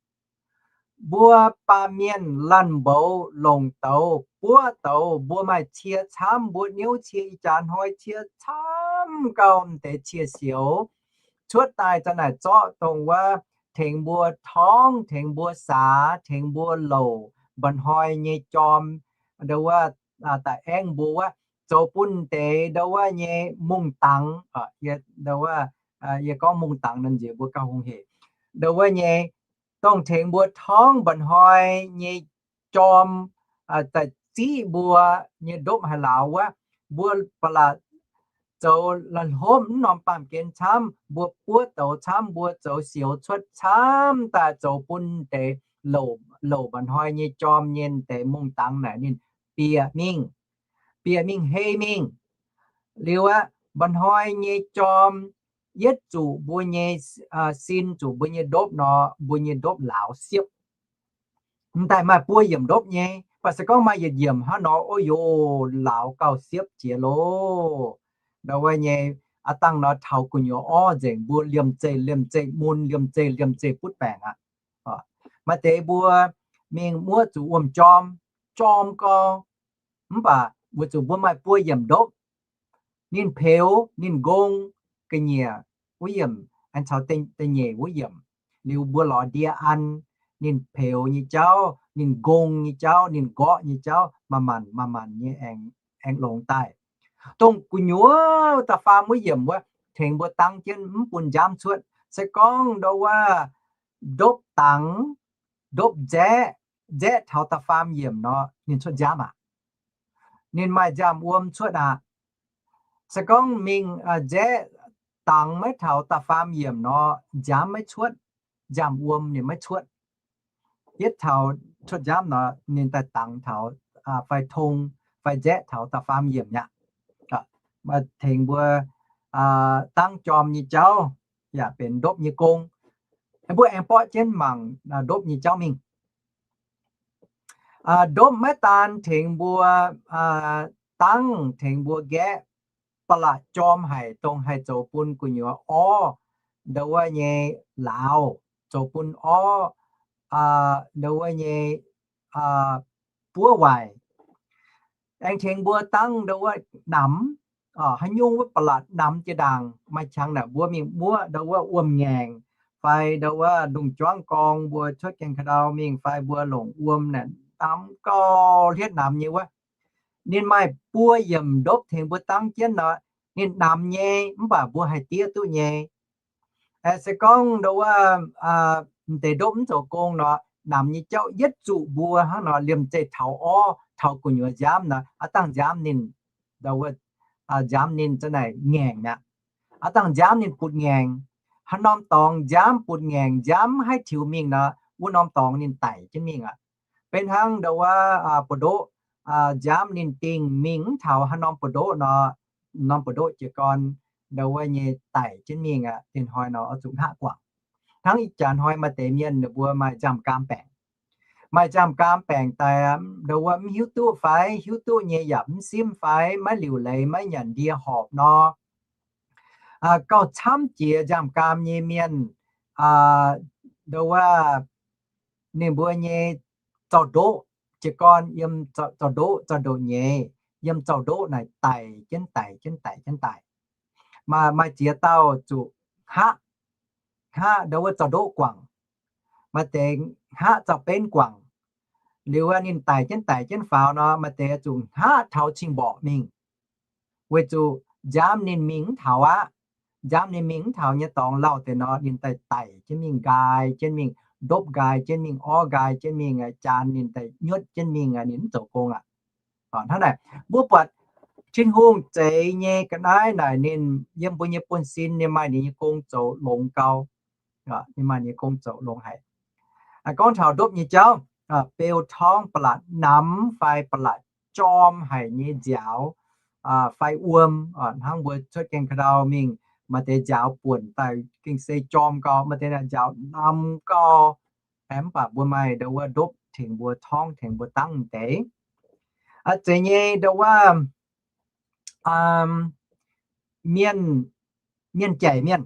Mbuo baamh mienh laanh mboux longc douz buov douz, mbuo maaih cie camv, mbuo niouv cie, ih jaax hnoi cie camv gau, m'deix cie sioux. cuotv daaih za'naaic zorqv dongh wuov tengx mbuo torngv, tengx mbuo saax, tengx mbuo louc mba'hnoi nyei jorm, ndau wuov, da'aengv mbuo wuov, zoux bun deix ndau wuov nyei mungh dangx, ndau wuov, yie gorngv mungh dangx nor nziex mbuo gauh hungh heic, ndau wuov nyei dongh tengx mbuo torngv mba'hnoi nyei jorm, ziqv mbuo nyei ndopv haaix lauz wuov, mbuo ba'laqc zoux la'hlopv mv norm baamh gen camv, mbuo buov douz camv, mbuo zoux sioux cuotv camv daaih zoux bun deix louc mba'hnoi nyei jorm nyei deix mungh dangx naaic ninh bieqc mingh, bieqc mingh hei mingh. Liuz aqv, mba'hnoi nyei jorm yietv zuqc mbuo nyei sin, zuqc mbuo nyei ndopv nor, mbuo nyei ndopv lauz siepv. M'daaih maaih buo yiemc ndopv nyei, mv baac se gorngv maaih yietc yiemc hnangv nor, o yoc, lauz gauh siepv jiex loh. Ndau wuov nyei, aav dangh nor taux gu'nyuoz orv nzengc, mbuo liemh zeih liemh zeih mun, liemh zeih liemh zeih butv baengc aqv. Maaih deix mbuo mingh muoqv zuqc wuom-jorm, jorm gau, mv baac weic zuqc mbuo maaih buo yiemc ndopv, ninh peux, ninh nqong ga'nyiec wuov yiemc aengx caux da'nyeic wuov yiemc. Liuz mbuo lorz ndie an, ninh peux nyei jauv, ninh nqong nyei jauv, ninh nqorqv nyei jauv, manc-manc manc-manc nyei aengx longx daaih. Dongh gu'nyuoz da'faam wuov yiemc wuov tengx mbuo dangv jienv mv bun nziaamv cuotv. Se gorngv ndau wuov ndopv dangx, ndopv nzaeqv, nzaeqv taux da'faam yiemc nor, ninh cuotv nziaamv aqv. Ninh maaih nziaamv wuom cuotv aqv. Se gorngv mingh nzaeqv dangx maiv taux da'faam yiemc nor, nziaamv maiv cuotv, nziaamv wuom ninh maiv cuotv. Yietv taux cuotv nziaamv nor, ninh daaih dangx taux fai tong fai nzaeqv taux da'faam yiemc aqv. Tengx mbuo dangv jorm nyei jauv yaac benx ndopv nyei gong. Mbuo aengx borqv jienv mangc ndopv nyei jauv mingh. Ndopv maiv daan tengx mbuo dangv, tengx mbuo nqaeqv, ba'laqc jorm haic dongh haih zoux bun gu'nyuoz orv, ndau wuov nyei lauz, zoux bun orv, ndau wuov nyei buov waaic. Aengx tengx mbuo dangv ndau wuov namx, haaix nyungc wuov ba'laqc namx jiex ndaangc, maaih qangx naaic mbuo mingh muoqv ndau wuov wuom-ngaengc, fai ndau wuov ndongc juangv gorng mbuo cuotv gaengh ka'ndau mingh fai mbuo longc wuom naaic namx gauh hlietv namx nyei wuov. Ninh maaih buo yiemc ndopv tengx mbuo dangv jienv nor, ninh namx nyei mv baac mbuo haih diev duqv nyei. Se gorngv ndau wuov m'deix ndopv mv zoux gong nor, namx nyei jauv yietv zuqc mbuo hnangv nor liemh zeih taux orv, taux gu'nyuoz nziaamv nor, aav dangh nziaamv ninh, ndau wuov, nziaamv ninh za'naaic ngaengc mi'aqv. Aav dangh nziaamv ninh butv ngaengc. Haaix norm dorngx nziaamv butv ngaengc, nziaamv mv haih tiux mingh nor, wuov norm dorngx ninh daic jienv mingh aqv. Benx hnangv ndau wuov buoz-ndoqv, nziaamv ninh dingh mingh mv taux haaix norm buoz-ndoqv nor, norm buoz-ndoqv jiez gorn ndau wuov nyei daic jienv mingh aqv. Dinh hnoi nor oix zuqc hngaqv guangc. Hnangv ih jaax hnoi maaih deix mienh ninh mbuo maaih nziaamv-gaam baengc. Maaih nziaamv-gaam baengc daaih ndau wuov mv hiuv duqv fai hiuv duqv nyei yaac mv simv fai maiv liuc leiz maiv nyanc ndie horpc nor, gauh camv jiex nziaamv-gaam nyei mienh, ndau wuov ninh mbuo nyei zaux-ndoqv jiez gorn yiem zaux-ndoqv zaux-ndoqv nyeiz, yiem zaux-ndoqv naaic daic jienv daic jienv daic jienv daic. Maaih, maaih ziex dauh zuqc hngaqv, hngaqv ndau wuov zaux-ndoqv guangc. Maaih deix hngaqv zaux-benv guangc. Liuz ninh daic jienv daic jienv faaux nor, maaih deix zuqc hngaqv taux cing-mborqc mingh, weic zuqc nziaamv ninh mingh mv taux aqv. Nziaamv ninh mingh mv taux nyei dorngx lauh deix nor, ninh daaih daic jienv mingh, nqaai jienv mingh, ndopv nqaai jienv mingh, orv nqaai jienv mingh, jaan ninh daaih nyuotv jienv mingh, ninh mv zoux gong aqv. Hnangv naaic, mbuo buatc Tin-Hungh zeix nyei ga'naaiv naaic ninh yiem mbuo nyei buonv-sin ninh maaih ninh nyei gong zoux longx gau. Ninh maaih ninh nyei gong zoux longx haic. Gorngv taux ndopv nyei jauv, beu torngv ba'laqc namx fai ba'laqc jorm haic nyei nziaaux fai wuom, hnangv mbuo cuotv gaengh ka'ndau mingh, maaih deix nziaaux buonc daaih gengh se jorm gau, maaih deix naaic nziaaux namx gau. Mv baac mbuo maaih ndau wuov ndopv tengx mbuo torngv tengx mbuo dangv deix. Zeiz nyei ndau wuov mienh, mienh jaic mienh,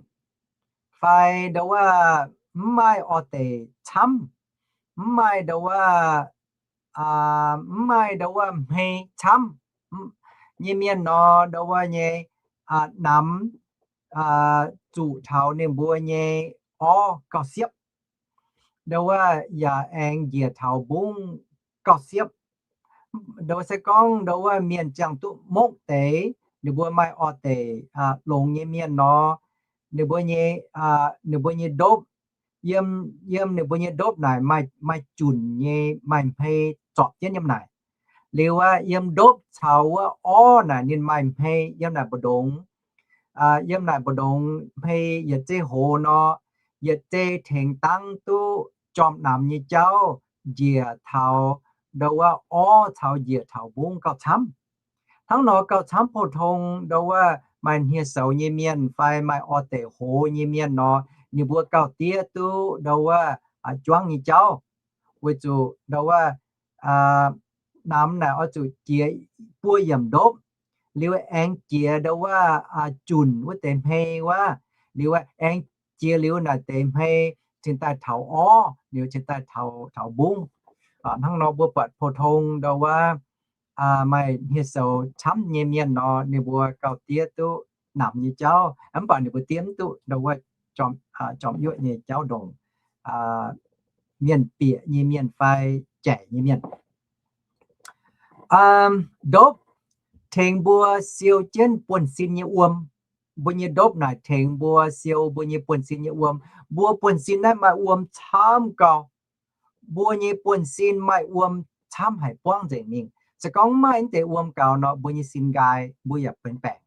fai ndau wuov mv maaih orv deic camv, mv maaih ndau wuov, mv maaih ndau wuov hmei camv nyei mienh nor, ndau wuov nyei namx zuqc taux ninh mbuo nyei orv gauh siepv. Ndo wuov yaac aengx njiec taux mbungv gauh siepv. Ndo wuov se gorngv ndo wuov mienh ziangh duqv mokv deix, ninh mbuo maaih orv deic longx nyei mienh nor, ninh mbuo nyei, ninh mbuo nyei ndopv, yiem, yiem ninh mbuo nyei ndopv naaic maaih, maaih junc nyei, maaih hmei zorpc jienv yiem naaic. Liuz aqv, yiem ndopv caux wuov orv naaic ninh maaih hmei yiem naaic mbu'ndongx. Yiem naaic mbu'ndongx hmei yietc zei hoz nor, yietc zei tengx dangv duqv jorm namx nyei jauv njiec taux ndo wuov orv caux njiec taux mbungv gauh camv. Hnangv nor gauh camv pou-tong ndo wuov maaih hniev-soux nyei mienh fai maaih orv deic hoz nyei mienh nor, ninh mbuo gauh diev duqv ndo wuov juangv nyei jauv. Weic zuqc ndo wuov namx naaic oix zuqc jiex buo yiemc ndopv, liuz aengx jiex ndo wuov junc wuov deix hmei wuov, liuz aengx jiex liuz naaic deix hmei cingx daaih taux orv, liuz cingx daaih taux, taux mbungv. Hnangv nor mbuo buatc pou-tong ndo wuov maaih hniev-soux camv nyei mienh nor, ninh mbuo gauh diev duqv namx nyei jauv, mv baac ninh mbuo diev mv duqv ndo wuov jorm, jorm-yuoqv nyei jauv ndongc mienh bieqc nyei mienh fai jaic nyei mienh. Ndopv tengx mbuo siou jienv buonv-sin nyei wuom. Mbuo nyei ndopv naaic tengx mbuo siou mbuo nyei buonv-sin nyei wuom. Mbuo buonv-sin naaiv maaih wuom camv gau. Mbuo nyei buonv-sin maaih wuom camv haic buangv nzengc mingh. Se gorngv maiv maaih deix wuom gaux nor, mbuo nyei sin nqaai mbuo yaac benx baengc.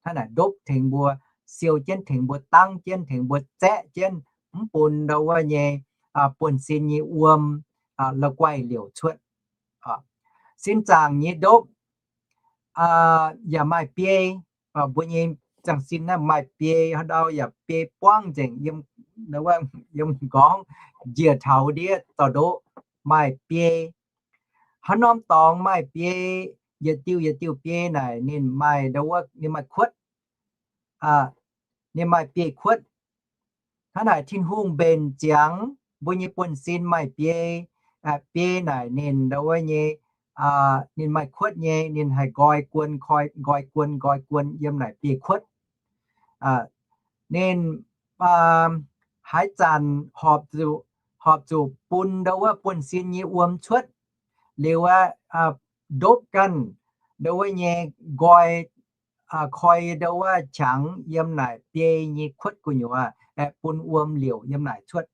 Hnangv naaic ndopv tengx mbuo siou jienv, tengx mbuo dangv jienv, tengx mbuo zaeqv jienv, mv bun ndo wuov nyei buonv-sin nyei wuom la'guaih liouc cuotv. Sin zaangc nyei ndopv yaac maaih biei. Mbuo nyei ziangh sin naaiv maaih biei, haaix ndau yaac biei buangv nzengc, yiem nqorngv njiec taux ndiev dorh ndoqv maaih biei. Haaix norm dorngx maaih biei, yietc diuh yietc diuh biei naaic ninh maaih ndo wuov, ninh maaih kuotv, ninh maaih biei kuotv. Hnangv naaic Tin-Hungh mbenc ziangx mbuo nyei buonv-sin maaih biei. Biei naaic ninh ndo wuov nyei, ninh maaih kuotv nyei, ninh haih nqoi guon, nqoi guon, nqoi guon yiem naaic biei kuotv. Ninh haaix zanc horpc zuqc, horpc zuqc bun ndo wuov buonv-sin nyei wuom cuotv. Liuz aqv, ndopv ganh ndo wuov nyei nqoi, koi ndo wuov qangx yiem naaic biei nyei kuotv gu'nyuoz, bun wuom liouc yiem naaic cuotv.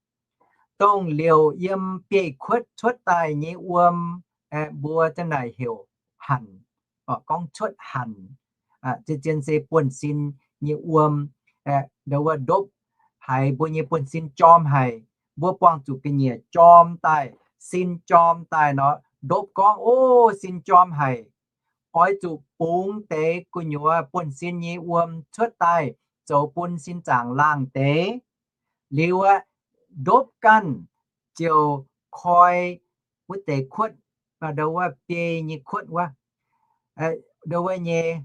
Dongh liouc yiem biei kuotv cuotv daaih nyei wuom, mbuo za'naaic heuc hanc, gorngv cuotv hanc. Zien zien se buonv-sin nyei wuom, ndo wuov ndopv haiz mbuo nyei buonv-sin jorm haic, mbuo buangh zuqc ga'nyiec jorm daaih, sin jorm daaih nor, ndopv gorngv, O, sin jorm haic. Oix zuqc bungx deix gu'nyuoz buonv-sin nyei wuom cuotv daaih, zoux bun sin zaangc laangh deix. Liuz aqv, ndopv ganh ziouc koi wuov deix kuotv, ndo wuov biei nyei kuotv wuov, ndo wuov nyei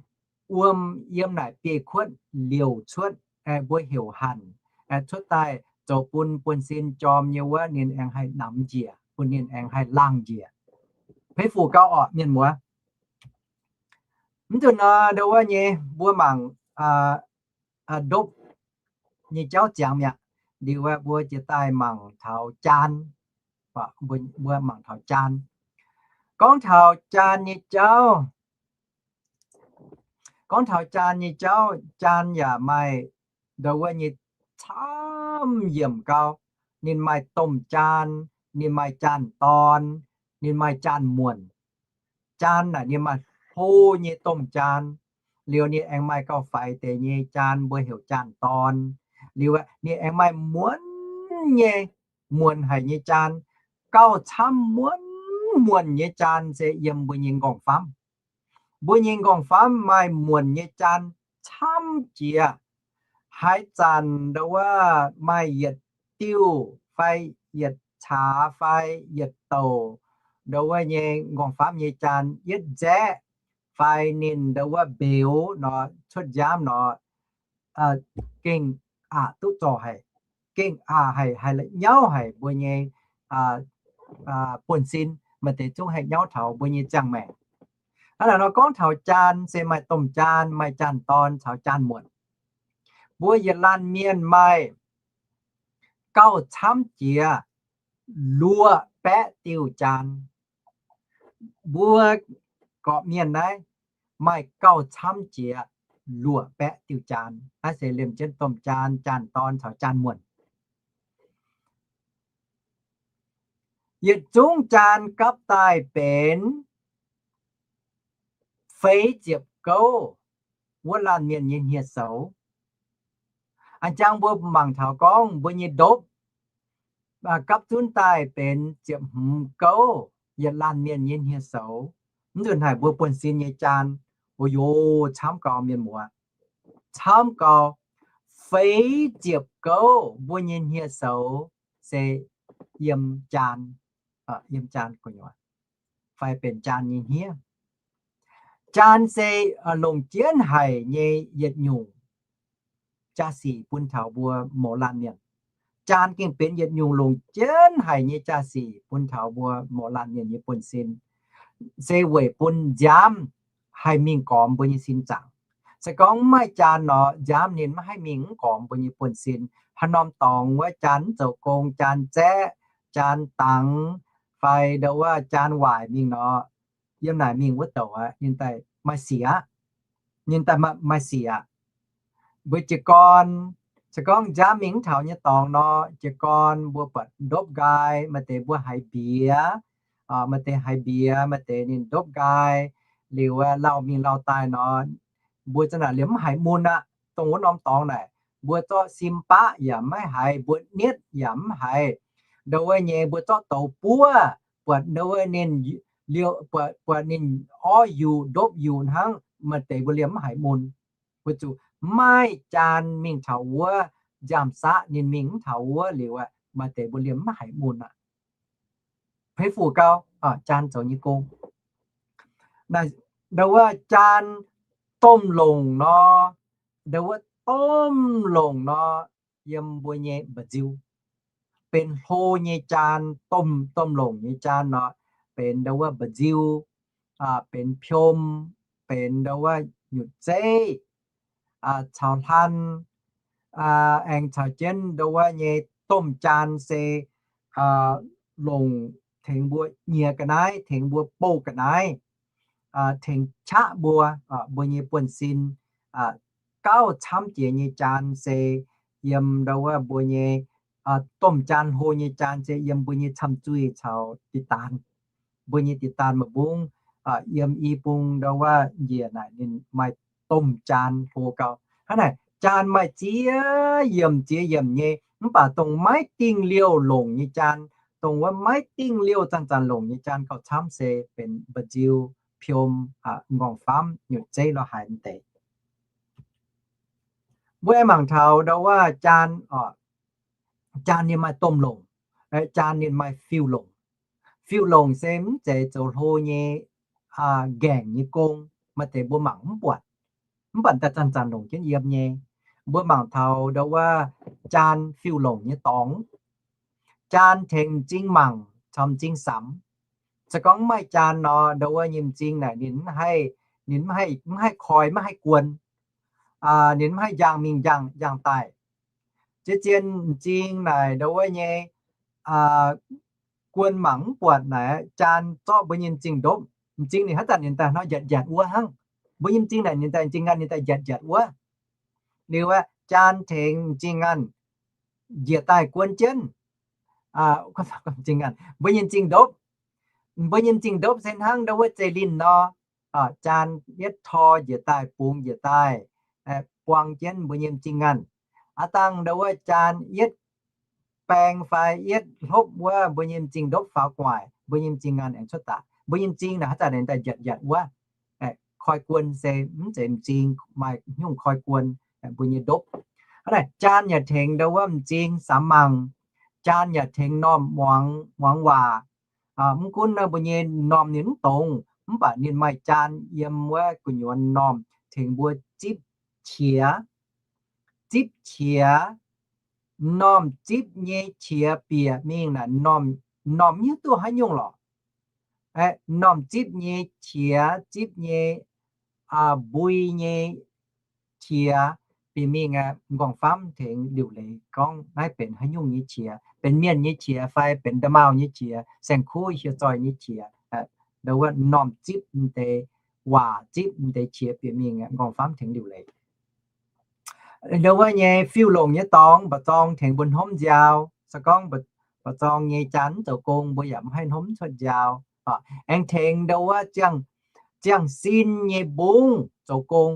wuom yiem naaic biei kuotv liouc cuotv, mbuo heuc hanc, cuotv daaih zoux bun buonv-sin jorm nyei wuov ninh aengx haih namx njiec, bun ninh aengx haih laangh njiec. Peix fuc gauh orqc, mienh muoz. Mv nzunc nor ndo wuov nyei mbuo mangc ndopv nyei jauv ziangx mi'aqv. Liuz aqv, mbuo jiex daaih mangc taux jaan. Mbuo mangc taux jaan. Gorngv taux jaan nyei jauv, gorngv taux jaan nyei jauv, jaan yaac maaih ndo wuov nyei camv yiemc gau. Ninh maaih domh jaan, ninh maaih jaanh dorn, ninh maaih jaanh muonc. Jaan naaic ninh maaih hlo nyei domh jaan. Liuz ninh aengx maaih gauh faix deix nyei jaan, mbuo heuc jaanh dorn. Liuz ninh aengx maaih muonc nyei, muonc haic nyei jaan. Gauh camv muonc muonc nyei jaan se yiem mbuo nyei nqorngv-famv. Mbuo nyei nqorngv-famv maaih muonc nyei jaan camv jiex. Haaix zanc ndo wuov maaih yietc diuh fai yietc caax fai yietc douc ndo wuov nyei nqorngv-famv nyei jaan yietv nzaeqv fai ninh ndo wuov mbeux nor, cuotv nziaamv nor, gengh aqc duqv zorc haic, gengh aqc haic, haiz la'nyauv haic mbuo nyei buonv-sin, maaih deix zungv haih nyauv taux mbuo nyei ziangh maengc. Hnangv naaic nor gorngv taux jaan se maaih domh jaan, maaih jaanh dorn caux jaan muonc. Mbuo yietc laanh mienh maaih gauh camv jiex luoqc baeqv diuh jaan. Mbuo gorqv-mienh naaiv maaih gauh camv jiex luoqc baeqv diuh jaan. Naaiv se liemh jienv domh jaan, jaan-dorn caux jaan-muonh. Yietc zungv jaan gapv daaih benx feix ziepc gouv wuov laanh mienh nyei hniev-soux. A'jang mbuo mangc taux gorngv mbuo nyei ndopv gapv zunv daaih benx ziepc hmz gouv yietc laanh mienh nyei hniev-soux. Mv nzunc haic mbuo buonv-sin nyei jaan, o yo, camv gau mienh muoz. Camv gau, feix ziepc gouv mbuo nyei hniev-soux se yiem jaan, yiem jaan gu'nyuoz, fai benx jaan nyei hniev. Jaan se longc jienv haic nyei yietc nyungc jaa-sic bun taux mbuo mouz laanh mienh. Jaan gengh benx yietc nyungc longc jienv haic nyei jaa-sic bun taux mbuo mouz laanh mienh nyei buonv-sin, se weic bun nziaamv haih mingh gormx mbuo nyei sin zaangc. Se gorngv mv maaih jaan nor, nziaamv ninh maiv haih mingh mv gormx mbuo nyei buonv-sin. Haaix norm dorngx wuov jaan mv zoux gong, jaan zaeqv, jaan dangx, fai ndau wuov jaan waaic mingh nor, yiem naaic mingh wuov douc aqv, ninh daaih maaih sic aqv. Ninh daaih maaih sic aqv. Mbuo jiez gorn, se gorngv nziaamv mingh mv taux nyei dorngx nor, jiez gorn mbuo buatc ndopv nqaai, maaih deix mbuo haiz mbiex, maaih deix haiz mbiex, maaih deix ninh ndopv nqaai, liuz lauh mingh lauh daaih nor, mbuo za'naaic liemh mv haiz mun aqv. Dongh wuov norm dorngx naaic, mbuo zorqv sim baqv yaac maiv haiz, mbuo nietv yaac mv haiz. Ndau wuov nyei mbuo zorqv douz buov, buatc ndau wuov ninh, buatc ninh orv yuqc ndopv yuqc hnangv, maaih deix mbuo liemh mv haiz mun. Weic zuqc maaih jaan mingh taux wuov, nziaamv-saqv ninh mingh mv taux wuov liuz, maaih deix mbuo liemh mv haiz mun aqv. Peix fuc gau, jaan zoux nyei gong. Ndau wuov jaan domh longc nor, ndau wuov domh longc nor, yiem mbuo nyei mba'nziu. Benx hlo nyei jaan, domh, domh longc nyei jaan nor, benx ndau wuov mba'nziu, benx piom, benx ndau wuov nyutc zeiv, caux hlan, aengx caux jienv ndau wuov nyei domh jaan se longc tengx mbuo nyiex ga'naaiv, tengx mbuo bouh ga'naaiv, tengx qaqv mbuo, mbuo nyei buonv-sin. Gauh camv jiex nyei jaan se yiem ndau wuov mbuo nyei domh jaan, hlo nyei jaan se yiem mbuo nyei camh zuih caux diqc daanh. Mbuo nyei diqc daanh maiv bung, yiem i bung ndau wuov njiec naaic ninh maaih domh jaan hlo gau. Hnangv naaic jaan maaih ziex yiemc ziex yiemc nyei, mv baac dongh maiv dingh liouh longc nyei jaan, dongh wuov maiv dingh liouh zanc-zanc longc nyei jaan gauh camv se benx mba'nziu, piom, m'nqorngv-famv, nyutc zeiv lorz haaix deix. Mbuo aengx mangc taux ndau wuov jaan, jaan ninh maaih domh longc, jaan ninh maaih fiuv-longc. Fiuv-longc se mv zeiz zoux hlo nyei, nqaengc nyei gong, maaih deix mbuo mangc mv buatc. Mv baac daaih zanc-zanc longc jienv yiem nyei. Mbuo mangc taux ndau wuov jaan fiuv-longc nyei dorngx. Jaan tengx m'zing mangc caux m'zing samx. Se gorngv mv maaih jaan nor, ndau wuov nyei m'zing naaic ninh mv haih, ninh mv haih koi, mv haih guon. Ninh mv haih njang mingh njang, njang daaih. Ziex zien m'zing naaic ndau wuov nyei guon mangc mv buatc naaic, jaan zorqv mbuo nyei m'zing ndopv. M'zing ninh haaix zanc ninh daaih hnoi njiatc njiatc wuov hnangv. Mbuo nyei m'zing naaic ninh daaih m'zing nganh ninh daaih njiatc njiatc wuov. Liuz aeqv, jaan tengx m'zing nganh njiec daaih guon jienv. Mbuo nyei m'zing ndopv, mbuo nyei m'zing ndopv se hnangv ndau wuov zeiv linh nor. Jaan yietv tor njiec daaih, bungx njiec daaih, buang jienv mbuo nyei m'zing nganh. Aav dangh ndau wuov jaan yietv baeng fai yietv hlopv wuov, mbuo nyei m'zing ndopv faaux gu'nguaaic, mbuo nyei m'zing nganh aengx cuotv daaih. Mbuo nyei m'zing naaic haaix zanc ninh daaih njiatc njiatc wuov. Koi guon se mv zeiz m'zing maaih nyungc koi guon, mbuo nyei ndopv. Hnangv naaic jaan yaac tengx ndau wuov m'zing samx mangc. Jaan yaac tengx normh muangx, muangx waac. Mv gunv naaiv mbuo nyei normh ninh mv dongz, mv baac ninh maaih jaan yiem wuov gu'nyuoz normh tengx mbuo zipv qiex. Zipv qiex, normh zipv nyei qiex bieqc mingh naaic, normh, normh mv hiuv duqv haaix nyungc lorqc. Normh zipv nyei qiex, zipv nyei mbui nyei qiex Bieqc mingh aeqv, m'nqorngv-famv tengx liuc leiz gorngv naaiv benx haaix nyungc nyei qiex, benx mienh nyei qiex fai benx nda'maauh nyei qiex, saeng-kuv hieh zoih nyei qiex, ndo wuov m'normh zipv m'deix waac, zipv m'deix qiex bieqc mingh aeqv, m'nqorngv-famv tengx liuc leiz. Ndo wuov nyei fiuv-longc nyei dorngx mba'zorng tengx mbuo hnomv nziaaux. Se gorngv mba'zorng nyei jaan mv zoux gong, mbuo yaac mv haih hnomv cuotv nziaaux. Aengx tengx ndo wuov ziangh, ziangh sin nyei mbungv zoux gong.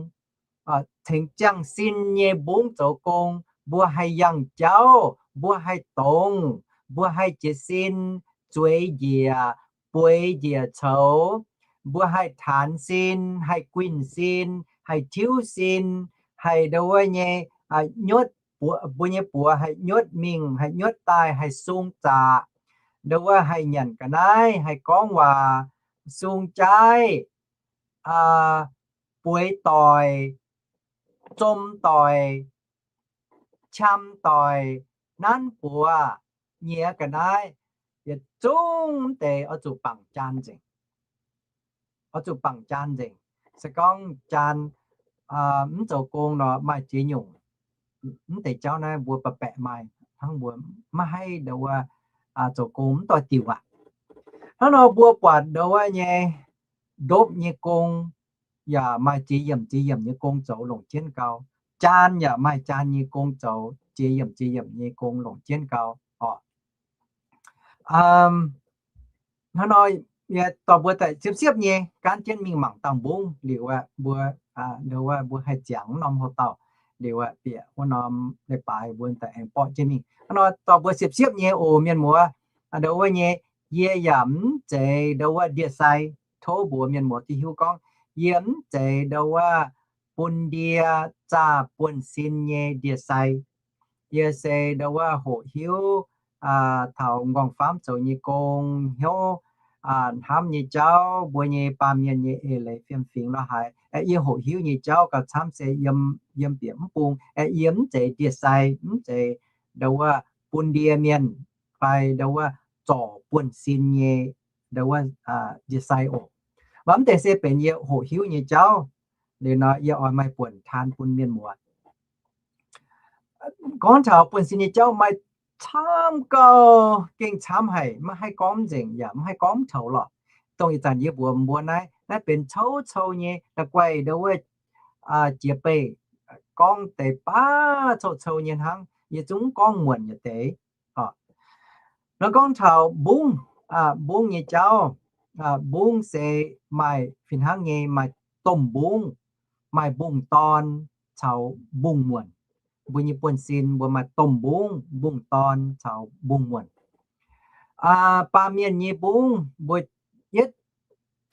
Tengx ziangh sin nyei mbungv zoux gong, mbuo haih yangh jauv, mbuo haih dongz, mbuo haih jiez sin, zueiz njiec, bueix njiec coux, mbuo haih taanx sin, haih guinh sin, haih tiuv sin, haih ndo wuov nyei nyuotv, mbuo nyei buoz haih nyuotv mingh, haih nyuotv daaih, haih sung zaqc, ndo wuov haih nyanc ga'naaiv, haih gorngv waac, sung jaaiv, bueix doic, zom doic, qam doic, nanv buoz, nyiex ga'naaiv, yietc zungv deix oix zuqc bangc jaan nzengc. Oix zuqc bangc jaan nzengc. Se gorngv jaan mv zoux gong nor maaih ziex nyungc. Mv deix jauv naaiv mbuo baeqc baeqc maaih, hnangv mbuo maiv haih ndo wuov zoux gong mv doix-diuc aqv. Hnangv nor mbuo buatc ndo wuov nyei ndopv nyei gong yaac maaih ziex yiemc ziex yiemc nyei gong zoux longc jienv gau. Jaan yaac maaih jaan nyei gong zoux, ziex yiemc ziex yiemc nyei gong longc jienv gau oc. Hnangv nor, yie dorh mbuo daaih siepv-siepv nyei gaanv jienv mingh mangc dauh mbungv liuz aqv, mbuo ndo wuov mbuo haih ziangx wuov norm houx-dauh liuz aqv, bieqc wuov norm leiz-baaix mbuo daaih aengx borqv jienv mingh. Hnangv nor dorh mbuo siepv-siepv nyei oc mienh muoz. Ndo wuov nyei, yie yaac mv zeiz ndo wuov ndie-sai. Tov mbuox mienh muoz duqv hiuv gorngv, yie mv zeiz ndo wuov bun ndie zaah buonv-sin nyei ndie-sai. Yie se ndo wuov hoqc hiuv taux m'nqorngv-famv zoux nyei gong, hnyouv hnamv nyei jauv, mbuo nyei baamh mienh nyei eix leiz fiem-fingx lorz haaix, aeqv, yie hoqc hiuv nyei jauv gauh camv se yiem, yiem bieqc mv bung. Aeqv, yie mv zeiz ndie-sai, mv zeiz ndo wuov bun ndie mienh fai ndo wuov zorc buonv-sin nyei ndo wuov ndie-sai oc. Mv deix se benx yie hoqc hiuv nyei jauv. Liuz nor yie oix maaih buonc taan bun mienh muoz. Gorngv taux buonv-sin nyei jauv maaih camv gau, gengh camv haic, maiv haih gorngv nzengc yaac mv haih gorngv mv toux lorqc. Dongh ih zanc yie mbuox mbuo naaiv, naaiv benx cou-cou nyei la'guaih ndo wuov jiex beih, gorngv deix baav cou-cou nyei hnangv. Yie zungv gorngv muonc yietc deix. Nor gorngv taux mbungv, mbungv nyei jauv, mbungv se maaih fih hnangv nyei, maaih domh mbungv, maaih mbungv dorn caux mbungv muonc. Mbuo nyei buonv-sin mbuo maaih domh mbungv, mbungv dorn caux mbungv muonc. Baamh mienh nyei mbungv mbuo yietv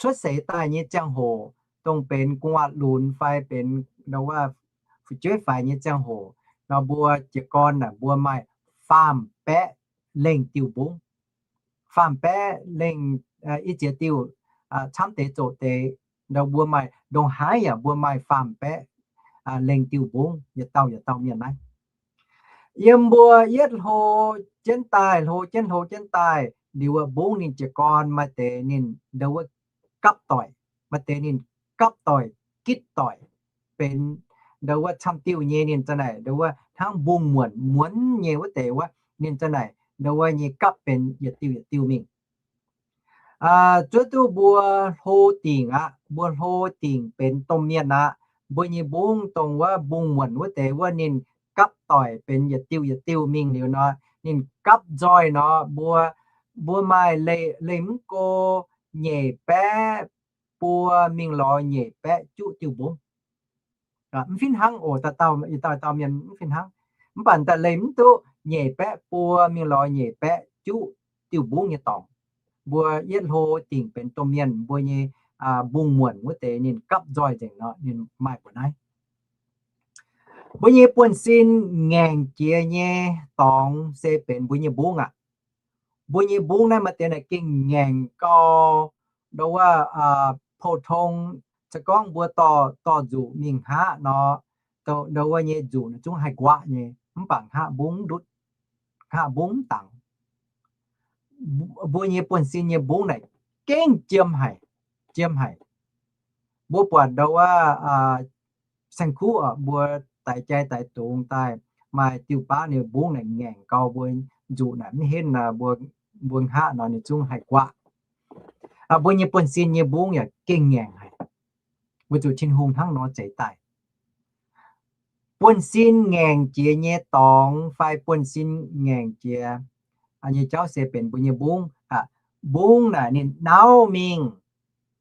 cuotv seix daaih nyei ziangh hoc, dongh benx gu'nguaaz-lunx fai benx ndo wuov fu'jueiv faix nyei ziangh hoc nor, mbuo jiez gorn naaic mbuo maaih faam-baeqv lengh diuh mbungv. Faam-baeqv lengh, i ziex diuh, camv deix zoqc deix, ndo mbuo maaih ndongc haaix yaac mbuo maaih faam-baeqv lengh diuh mbungv, yietc dauh yietc dauh mienh naaiv. Yiem mbuo yietv hlo jienv daaih, hlo jienv hlo jienv daaih liuz, mbungv ninh jiez gorn maaih deix ninh ndo wuov gapv doic, maaih deix ninh gapv doic, gitv doic, benx ndo wuov camv diuh nyei ninh za'naaic ndo wuov hnangv mbungv muonc muonc nyei wuov deix wuov, ninh za'naaic ndo wuov nyei gapv benx yietc diuh yietc diuh mingh. Zuov duqv mbuo hlo dingc aqv, mbuo hlo dingc benx domh mienh aqv, mbuo nyei mbungv dongh wuov mbungv muonc wuov deix wuov ninh gapv doic benx yietc diuh yietc diuh mingh liuz nor, ninh gapv nzoih nor, mbuo, mbuo maaih leih, leih mv go nyeic baeqv buo mingh lorz nyeic baeqv juqv diuh mbungv. Mv fih hnangv oc, dauh dauh, dauh dauh mienh mv fih hnangv. Mv baac daaih leih mv duqv nyeic baeqv buo mingh lorz nyeic baeqv juqv diuh mbungv nyei dorngx. Mbuo yietv hlo dingc benx domh mienh, mbuo nyei mbungv muonc wuov deix ninh gapv nzoih nzengc nor, ninh maaih mbuo naaiv. Mbuo nyei buonv-sin ngaengc jiex nyei dorngx se benx mbuo nyei mbungv aqv. Mbuo nyei mbungv naaiv maaih deix naaic gengh ngaengc gau, ndo wuov, pou-tong, se gorngv mbuo dorh, dorh nzuqc mingh hngaqv nor, ndo wuov nyei nzuqc zungv haih nquaqv nyei, mv baac hngaqv mbungv mv ndutv, hngaqv mbungv mv dangx. Mbuo nyei buonv-sin nyei mbungv naaic gengh jiem haic, jiem haic. Mbuo buatc ndo wuov, saeng-kuv oc, mbuo daix jai daix dungz daaih, maaih diuh baav ninh mbungv naaic ngaengc gau mbuo nzuqc naaic mv henv, mbuo, mbuo hngaqv nor ninh zungv haih guaqv. Mbuo nyei buonv-sin nyei mbungv yaac gengh ngaengc haic, weic zuqc Tin-Hungh hnangv nor zeix daaih. Buonv-sin ngaengc jiex nyei dorngx fai buonv-sin ngaengc jiex nyei jauv se benx mbuo nyei mbungv. Mbungv naaic ninh nauv mingh,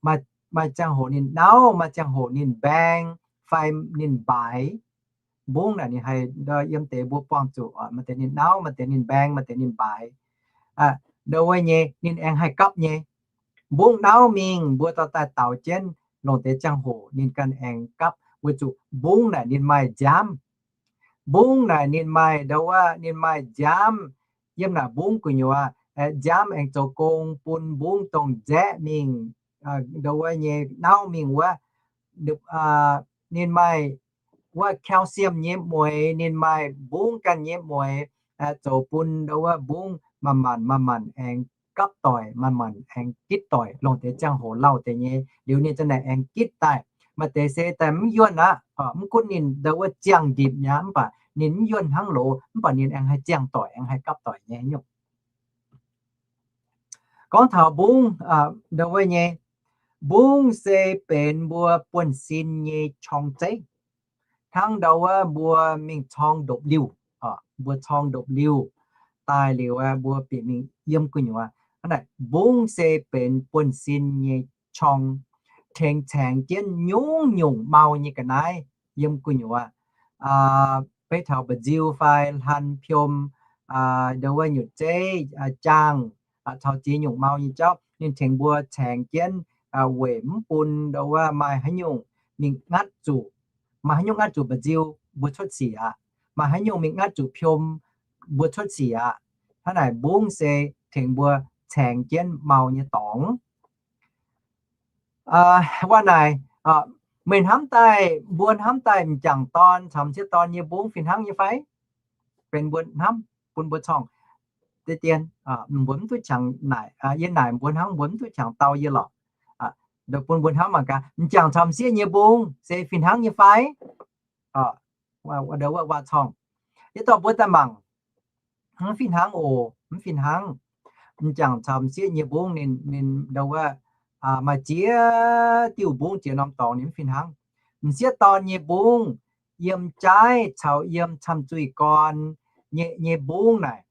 maaih, maaih ziangh hoc ninh nauv, maaih ziangh hoc ninh mbaeng fai ninh mbaaix. Mbungv naaic ninh haih yiem deix mbuo buangh zuqc, maaih deix ninh nauv, maaih deix ninh mbaeng, maaih deix ninh mbaaix. Ndo wuov nyei ninh aengx haih gapv nyei. Mbungv nauv mingh mbuo dorh daaih daaux jienv, longc deix ziangh hoc ninh ganh aengx gapv, weic zuqc mbungv naaic ninh maaih nziaamv. Mbungv naaic ninh maaih ndo wuov, ninh maaih nziaamv. Yiem naaic mbungv gu'nyuoz, nziaamv aengx zoux gong bun mbungv dongh nzaeqv mingh, ndo wuov nyei nauv mingh wuov. Ninh maaih wuov calcium nyei mueix, ninh maaih mbungv ganh nyei mueix, zoux bun ndo wuov mbungv manc-manc manc-manc aengx gapv doic, manc-manc aengx gitv doic, longc deix ziangh hoc lauh deix nyei liuz ninh za'naaic aengx gitv daaih. Maaih deix se daaih mv yuonh aqv, mv gunv ninh ndo wuov ziangh ndipc mi'aqv, mv baac ninh mv yuonh hnangv loz, mv baac ninh aengx haih ziangh doic, aengx haih gapv doic nyei nyungc. Gorngv taux mbungv, ndo wuov nyei, mbungv se benx mbuo buonv-sin nyei qorng-zeiv. Hnangv ndo wuov mbuo mingh corng ndopv-liuh, mbuo corng ndopv-liuh daaih liuz, mbuo bieqc mingh yiem gu'nyuoz, hnangv naaic mbungv se benx buonv-sin nyei qorng, tengx caengx jienv nyungc-nyungc mau nyei ga'naaiv yiem gu'nyuoz. Beiv taux mba'nziu fai hlan piom, ndo wuov nyutc zeiv, jaangh, caux ziex nyungc mau nyei jauv, ninh tengx mbuo caengx jienv, weic mv bun ndo wuov maaih haaix nyungc mingh ngatv zuqc, maaih haaix nyungc ngatv zuqc mba'nziu, mbuo cuotv sic aqv. Maaih haaix nyungc mingh ngatv zuqc piom, mbuo cuotv sic aqv. Hnangv naaic mbungv se tengx mbuo caengx jienv mau nyei dorngx. Waac naaic, meih hnamv daaih, mbuo hnamv daaih m'jangc dorn caux m'sieqv dorn nyei mbungv fih hnangv nyei fai? Benx mbuo hnamv, bun mbuo corng deix dien, mbuo mv duqv qangx naaic, yie naaic mbuo hnangv mbuo mv duqv qangx dau yie lorqc. Bun mbuo hnamv mangc gaax, m'jangc caux m'sieqv nyei mbungv se fih hnangv nyei fai? Ndo wuov waac-corng, yie dorh mbuo daaih mangc. Mv fih hnangv oc, mv fih hnangv. M'jangc caux m'sieqv nyei mbungv ninh, ninh ndo wuov, maaih ziex diuh mbungv ziex norm dorngx ninh mv fih hnangv. M'sieqv dorn nyei mbungv, yiem jaaiv caux yiem camh zuih gorn nyei, nyei mbungv naaic,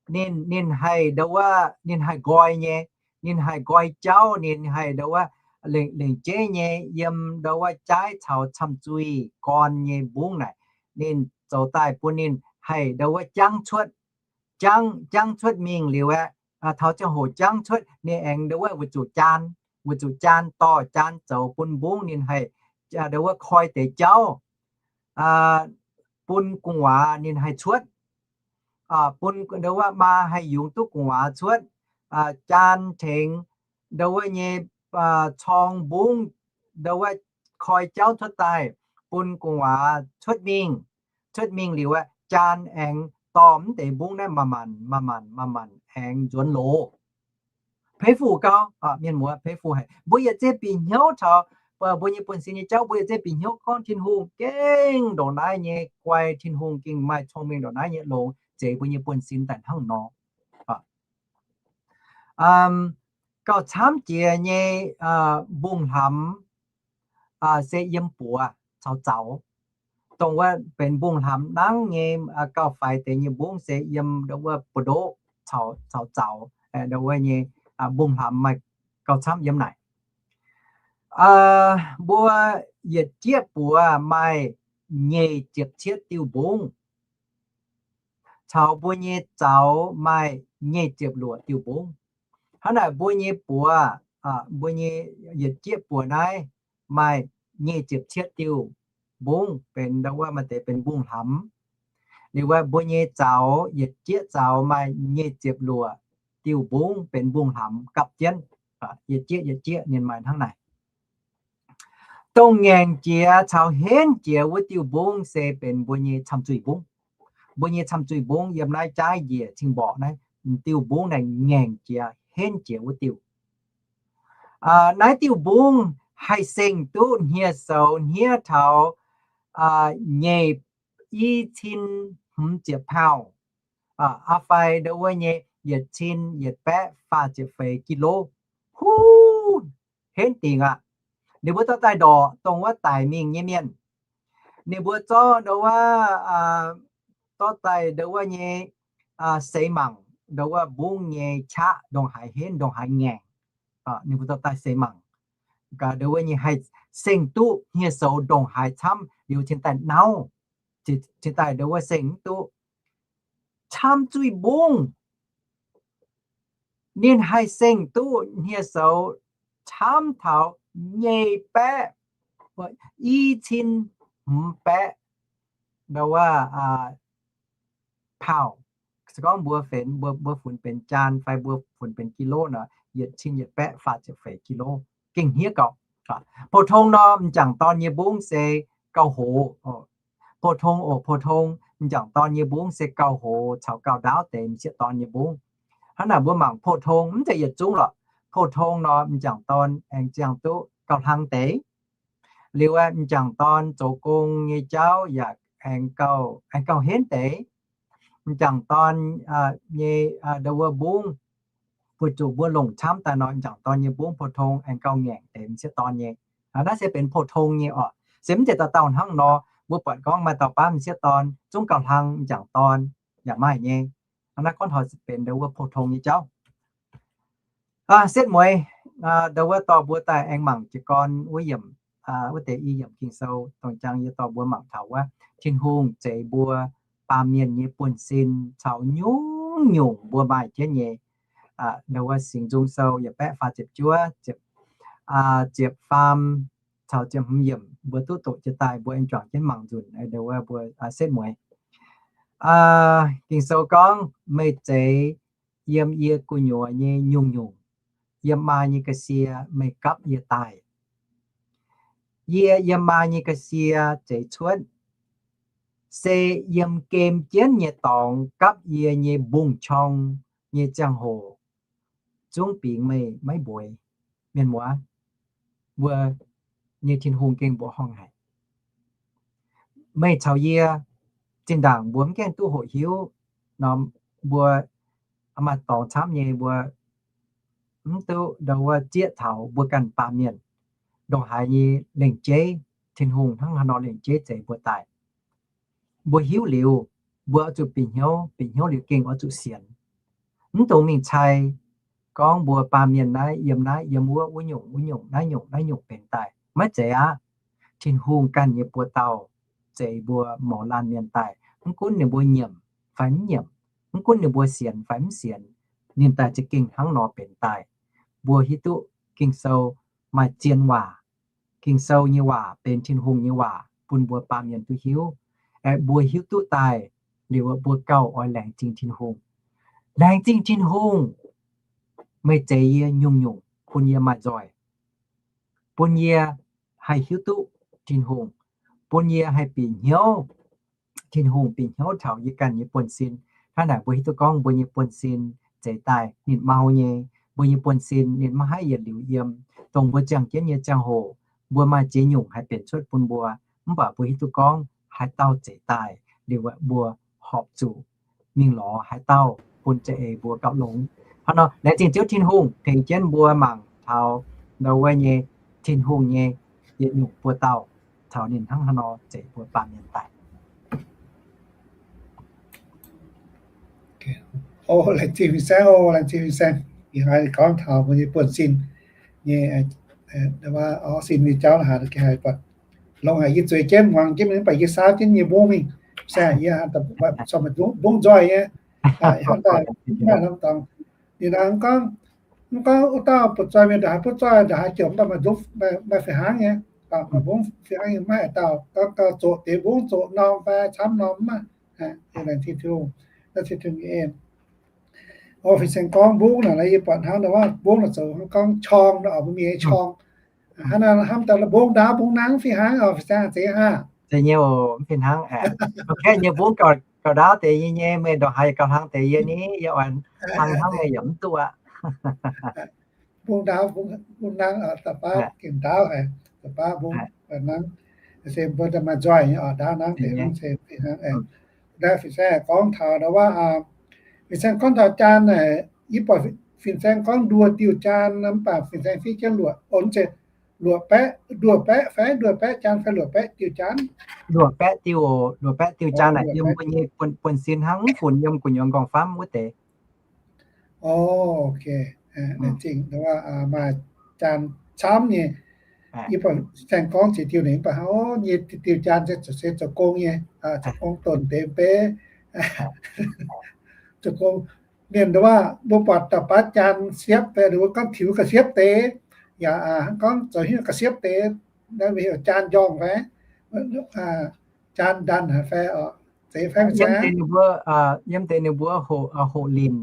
ninh, ninh haih ndo wuov, ninh haih nqoi nyei, ninh haih nqoi jauv, ninh haih ndo wuov lengc, lengc jeiv nyei yiem ndo wuov jaaiv caux camh zuih gorn nyei mbungv naaic, ninh zoux daaih bun ninh haih ndo wuov jangv cuotv, jangv, jangv cuotv mingh liuz aeqv, taux ziangh hoc jangv cuotv ninh aengx ndo wuov weic zuqc jaan, weic zuqc jaan dorh jaan zoux bun mbungv ninh haih ndo wuov koi deix jauv, bun gu'nguaaz ninh haih cuotv, bun ndo wuov maa haih yungz duqv gu'nguaaz cuotv, jaan tengx ndo wuov nyei corng mbungv ndo wuov koi jauv cuotv daaih, bun gu'nguaaz cuotv mingh. Cuotv mingh liuz aeqv, jaan aengx dorh mv deix mbungv naaiv manc-manc, manc-manc, manc-manc aengx nzuonx loz. Peix fu gau, mienh muoz, peix fu haic. Mbuo yietc zeiv bieqc hnyouv taux mbuo nyei buonv-sin nyei jauv, mbuo yietc zeiv bieqc hnyouv gorngv Tin-Hungh gengh ndongc naaiv nyei guai, Tin-Hungh gengh maaih cong-mengh ndongc naaiv nyei longx zeix mbuo nyei buonv-sin daaih hnangv nor. Gauh camv jiex nyei mbungv-hlaamx se yiem buoz caux zaux. Dongh wuov benx mbungv-hlaamx nangv nyei gauh faix deix nyei mbungv se yiem ndo wuov buoz-ndoqv caux zaux. Ndo wuov nyei mbungv-hlaamx maaih gauh camv yiem naaic. Mbuo yietc jieqv buoz maaih nyic ziepc cietv diuh mbungv, caux mbuo nyei zaux maaih nyic ziepc luoqc diuh mbungv. Hnangv naaic mbuo nyei buoz, mbuo nyei yietc jieqv buoz naaiv maaih nyic ziepc cietv diuh mbungv, benx ndo wuov maaih deix benx mbungv-hlaamx. Liuz wuov mbuo nyei zaux, yietc jieqv zaux maaih nyic ziepc luoqc diuh mbungv benx mbungv-hlaamx gapv jienv. Yietc jieqv yietc jieqv ninh maaih hnangv naaic. Dongh ngaengc jiex caux henv jiex wuov diuh mbungv se benx mbuo nyei camh zuih mbungv. Mbuo nyei camh zuih mbungv yiem naaiv jaaiv njiec cing-mborqc naaiv, diuh mbungv naaic ngaengc jiex henv jiex wuov diuh. Naaiv diuh mbungv haih seng duqv hniev-soux hniev taux nyei i cin hmz ziepc pound, aa fai ndo wuov nyei yietc cin yietc baeqv faah ziepc feix กิโล. Huv, henv dingc aqv. Ninh mbuo dorh daaih ndorqc dongh wuov daic mingh nyei mienh. Ninh mbuo zorqv ndo wuov, dorh daaih ndo wuov nyei seix mangc, ndo wuov mbungv nyei qaqv ndongc haaix henv, ndongc haaix ngaengc. Ninh mbuo dorh daaih seix mangc, gaax ndo wuov nyei haih seng duqv hniev-soux ndongc haaix camv liuz cingx daaih nauv, cingx daaih ndo wuov seng mv duqv. Camv zuiz mbungv, ninh haih seng duqv hniev-soux camv taux nyei baeqv, i cin hmz baeqv ndo wuov pound. Se gorngv mbuo funx, mbuo funx benx jaan fai mbuo funx benx กิโล nor, yietc cin yietc baeqv faah ziepc feix กิโล, gengh hniev gauh. Pou-tong nor, m'jangc dorn nyei mbungv se gauh hoz. Pou-tong oc, pou-tong, m'jangc dorn nyei mbungv se gauh hoz caux gauh ndaauv deix m'sieqv dorn nyei mbungv. Hnangv naaic mbuo mangc pou-tong mv zeiz yietc zungv lorqc. Pou-tong nor, m'jangc dorn aengx ziangh duqv gauh hlang deix. Liuz aeqv, m'jangc dorn zoux gong nyei jauv yaac aengx gauh, aengx gauh henv deix. M'jangc dorn nyei ndo wuov mbungv, weic zuqc mbuo longc camv daaih nor, m'jangc dorn nyei mbungv pou-tong aengx gauh ngaengc deix m'sieqv dorn nyei. Naaiv se benx pou-tong nyei oc. Se mv zeiz dauh dauh hnangv nor, mbuo buatc gorngv maaih dauh baav m'sieqv dorn zungv gauh hlang m'jangc dorn, yaac maaih nyei. Naaiv gorngv taux benx ndo wuov pou-tong nyei jauv. Setv mueiz, ndo wuov dorh mbuo daaih aengx mangc jiez gorn wuov yiemc, wuov deix i yiemc Ging-Sou dongh jangx yie dorh mbuo mangc taux wuov Tin-Hungh zeix mbuo baamh mienh nyei buonv-sin caux nyungc-nyungc mbuo maaih jienv nyei. Ndo wuov Singx Nzung Sou yietc baeqv faah ziepc juov, ziepc faam caux ziepc hmz yiemc mbuo duqv doqc jiez daaih, mbuo aengx juangc jienv mangc nzunc. Ndo wuov mbuo setv mueiz. Ging-Sou gorngv, meih zeix yiem yie gu'nyuoz nyei nyungc-nyungc, yiem maa nyei ga'sie meih gapv yie daaih. Yie yiem maa nyei ga'sie zeix cuotv, se yiem gem jienv nyei dorngx gapv yie nyei mbungv-qorng nyei ziangh hoc, zungv bingx meih maiv mbueiz. Mienh muoz, mbuo nyei Tin-Hungh gengh mbuoqc horngh haic. Meih caux yie zinh ndaangc mbuo mv gaengh duqv hoqc hiuv nor, mbuo maaih dorngx camv nyei, mbuo mv duqv ndo wuov zieqv taux mbuo ganh baamh mienh ndongc haaix nyei lengc jeiv, Tin-Hungh hnangv haaix nor lengc jeiv zeix mbuo daaih. Mbuo hiuv liuz, mbuo oix zuqc bieqc hnyouv, bieqc hnyouv liuz gengh oix zuqc sienx. Mv dungx mingh cai gorngv mbuo baamh mienh naaiv yiem naaiv yiem wuov, wuov nyungc wuov nyungc, naaiv nyungc naaiv nyungc benx daaih. Maiv zeiz aqv. Tin-Hungh ganh nyei buoz dauh zeix mbuo mouz laanh mienh daaih. Mv gunv ninh mbuo nyiemc fai mv nyiemc, mv gunv ninh mbuo sienx fai mv sienx, ninh daaih za'gengh hnangv nor benx daaih. Mbuo hiuv duqv Ging-Sou maaih zien waac. Ging-Sou nyei waac benx Tin-Hungh nyei waac bun mbuo baamh mienh duqv hiuv. Aeqv, mbuo hiuv duqv daaih liuz, mbuo gauh oix laengz zingh Tin-Hungh. Laengz zingh Tin-Hungh, meih zeix yie nyungc-nyungc, bun yie maaih nzoih, bun yie haih hiuv duqv Tin-Hungh, bun yie haih bieqc hnyouv Tin-Hungh, bieqc hnyouv taux yie ganh nyei buonv-sin. Hnangv naaic mbuo hiuv duqv gorngv mbuo nyei buonv-sin zeix daaih ninh mau nyei. Mbuo nyei buonv-sin ninh maiv haih yietc liuz yiem. Dongh mbuo ziangh jienv nyei ziangh hoc, mbuo maaih ziex nyungc haih benx cuotv bun mbuo, mv baac mbuo hiuv duqv gorngv haaix dauh zeix daaih liuz, mbuo horpc zuqc mingh lorz haaix dauh bun za'eix mbuo gauh longx. Hnangv nor, laengz zingh Ziouv Tin-Hungh tengx jienv mbuo mangc taux ndo wuov nyei Tin-Hungh nyei yietc nyungc buoz-dauh, taux ninh hnangv haaix nor zeix mbuo baamh mienh daaih. O, laengz zingh fin-saeng, o, laengz zingh fin-saeng. Ih hnoi gorngv taux mbuo nyei buonv-sin nyei, sin nyei jauv haic, longx haic. Yie zueiz jienv muangx jienv mingh, mv baac yie saauv jienv yie mbungv mingh. Saeng yie mbungv nzoih nyei. Hnangv daaih maaih norm dorngx, ninh gorngv, mv gorngv wuov dauh butv-zoih mienh ndongc haaix butv-zoih, ndongc haaix jomc, mv baac maaih nzung, maaih fih hnangv nyei. Maaih mbungv fih hnangv nyei, maiv haaix dauh gorngv gauh zoqc deix mbungv zoqc norm fai camv norm mv baac. Laengz zingh Tin-Hungh, laengz zingh Tin-Hungh nyei en. O, fin-saeng gorngv mbungv naaic, yie buatc hnangv nor, mbungv naaic zoux hnangv gorngv qorng nor, mbuo mienh nyei qorng. Hnangv naaic hnamv daaih mbungv ndaauv mbungv nangv fih hnangv oc, fin-saeng zeiz aqv. Zeiz nyei oc, mv fih hnangv aeqv. Kaeqv nyei mbungv gauh ndaauv deix yie nyei, meih ndongc haaix gauh hlang deix yie ni, yie oix hlang hnangv meih yaac mv duqv aqv. Mbungv ndaauv mbungv nangv, da'baav gengh ndaauv haic, da'baav mbungv nangv. se mbuo maaih nzoih nyei oc, ndaauv hnangv deix hnangv se fih hnangv. Naaiv fin-saeng gorngv taux ndau wuov, fin-saeng gorngv taux jaan naaic, yie buatc fin-saeng gorngv nduoh diuh jaan, mv baac fin-saeng fiev jienv luoqc, o, mv zeiz, luoqc baeqv, nduoh baeqv fai nduoh baeqv jaan fai luoqc baeqv diuh jaan? Luoqc baeqv diuh, luoqc baeqv diuh jaan naaic yiem mbuo nyei buonv-sin hnangv, mv funx yiem gu'nyuoz nqorngv-famv wuov deix. O, ok. Laengz zingh, maaih jaan camv nyei. Yie buatc fin-saeng gorngv ziex diuh ninh mv baac hnangv nyei diuh jaan se zoux gong nyei, zoux gong donc deix beiv. Zoux gong, mienh ndau wuov mbuo buatc da'baav jaan siepv fai, mbuo gorngv tiux ga'siepv deix, yaac hnangv gorngv zoux hiuv ga'siepv deix, naaiv mbuo heuc jaan njorngh fai, jaan ndanc haic fai, zeiz fai mv zeiz? Yiem deix ninh mbuo, yiem deix ninh mbuo hoqc, hoqc linc.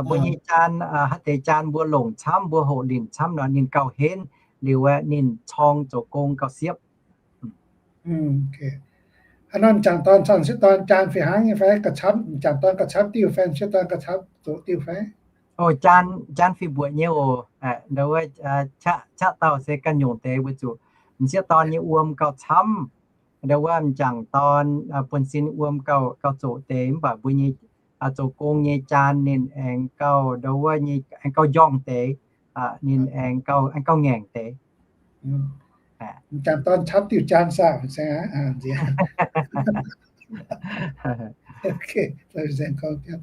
Mbuo nyei jaan, haaix deix jaan mbuo longc camv, mbuo hoqc linc camv nor, ninh gauh henv liuz aeqv, ninh corng zoux gong gauh siepv. Haaix nor m'jangc dorn caux m'sieqv dorn jaan fih hnangv nyei fai gauh camv? M'jangc dorn gauh camv diuh fai m'sieqv dorn gauh camv zoqc diuh fai? O, jaan, jaan fih mbuoqc nyei oc. Ndau wuov qaqv, qaqv dauh se ganh nyungc deix weic zuqc m'sieqv dorn nyei wuom gauh camv. Ndau wuov m'jangc dorn buonv-sin wuom gauh, gauh zoqc deix, mv baac mbuo nyei zoux gong nyei jaan ninh aengx gauh, ndau wuov nyei aengx gauh njorngh deix, ninh aengx gauh, aengx gauh ngaengc deix. M'jangc dorn camv diuh jaan saah? Fin-saeng gorngv,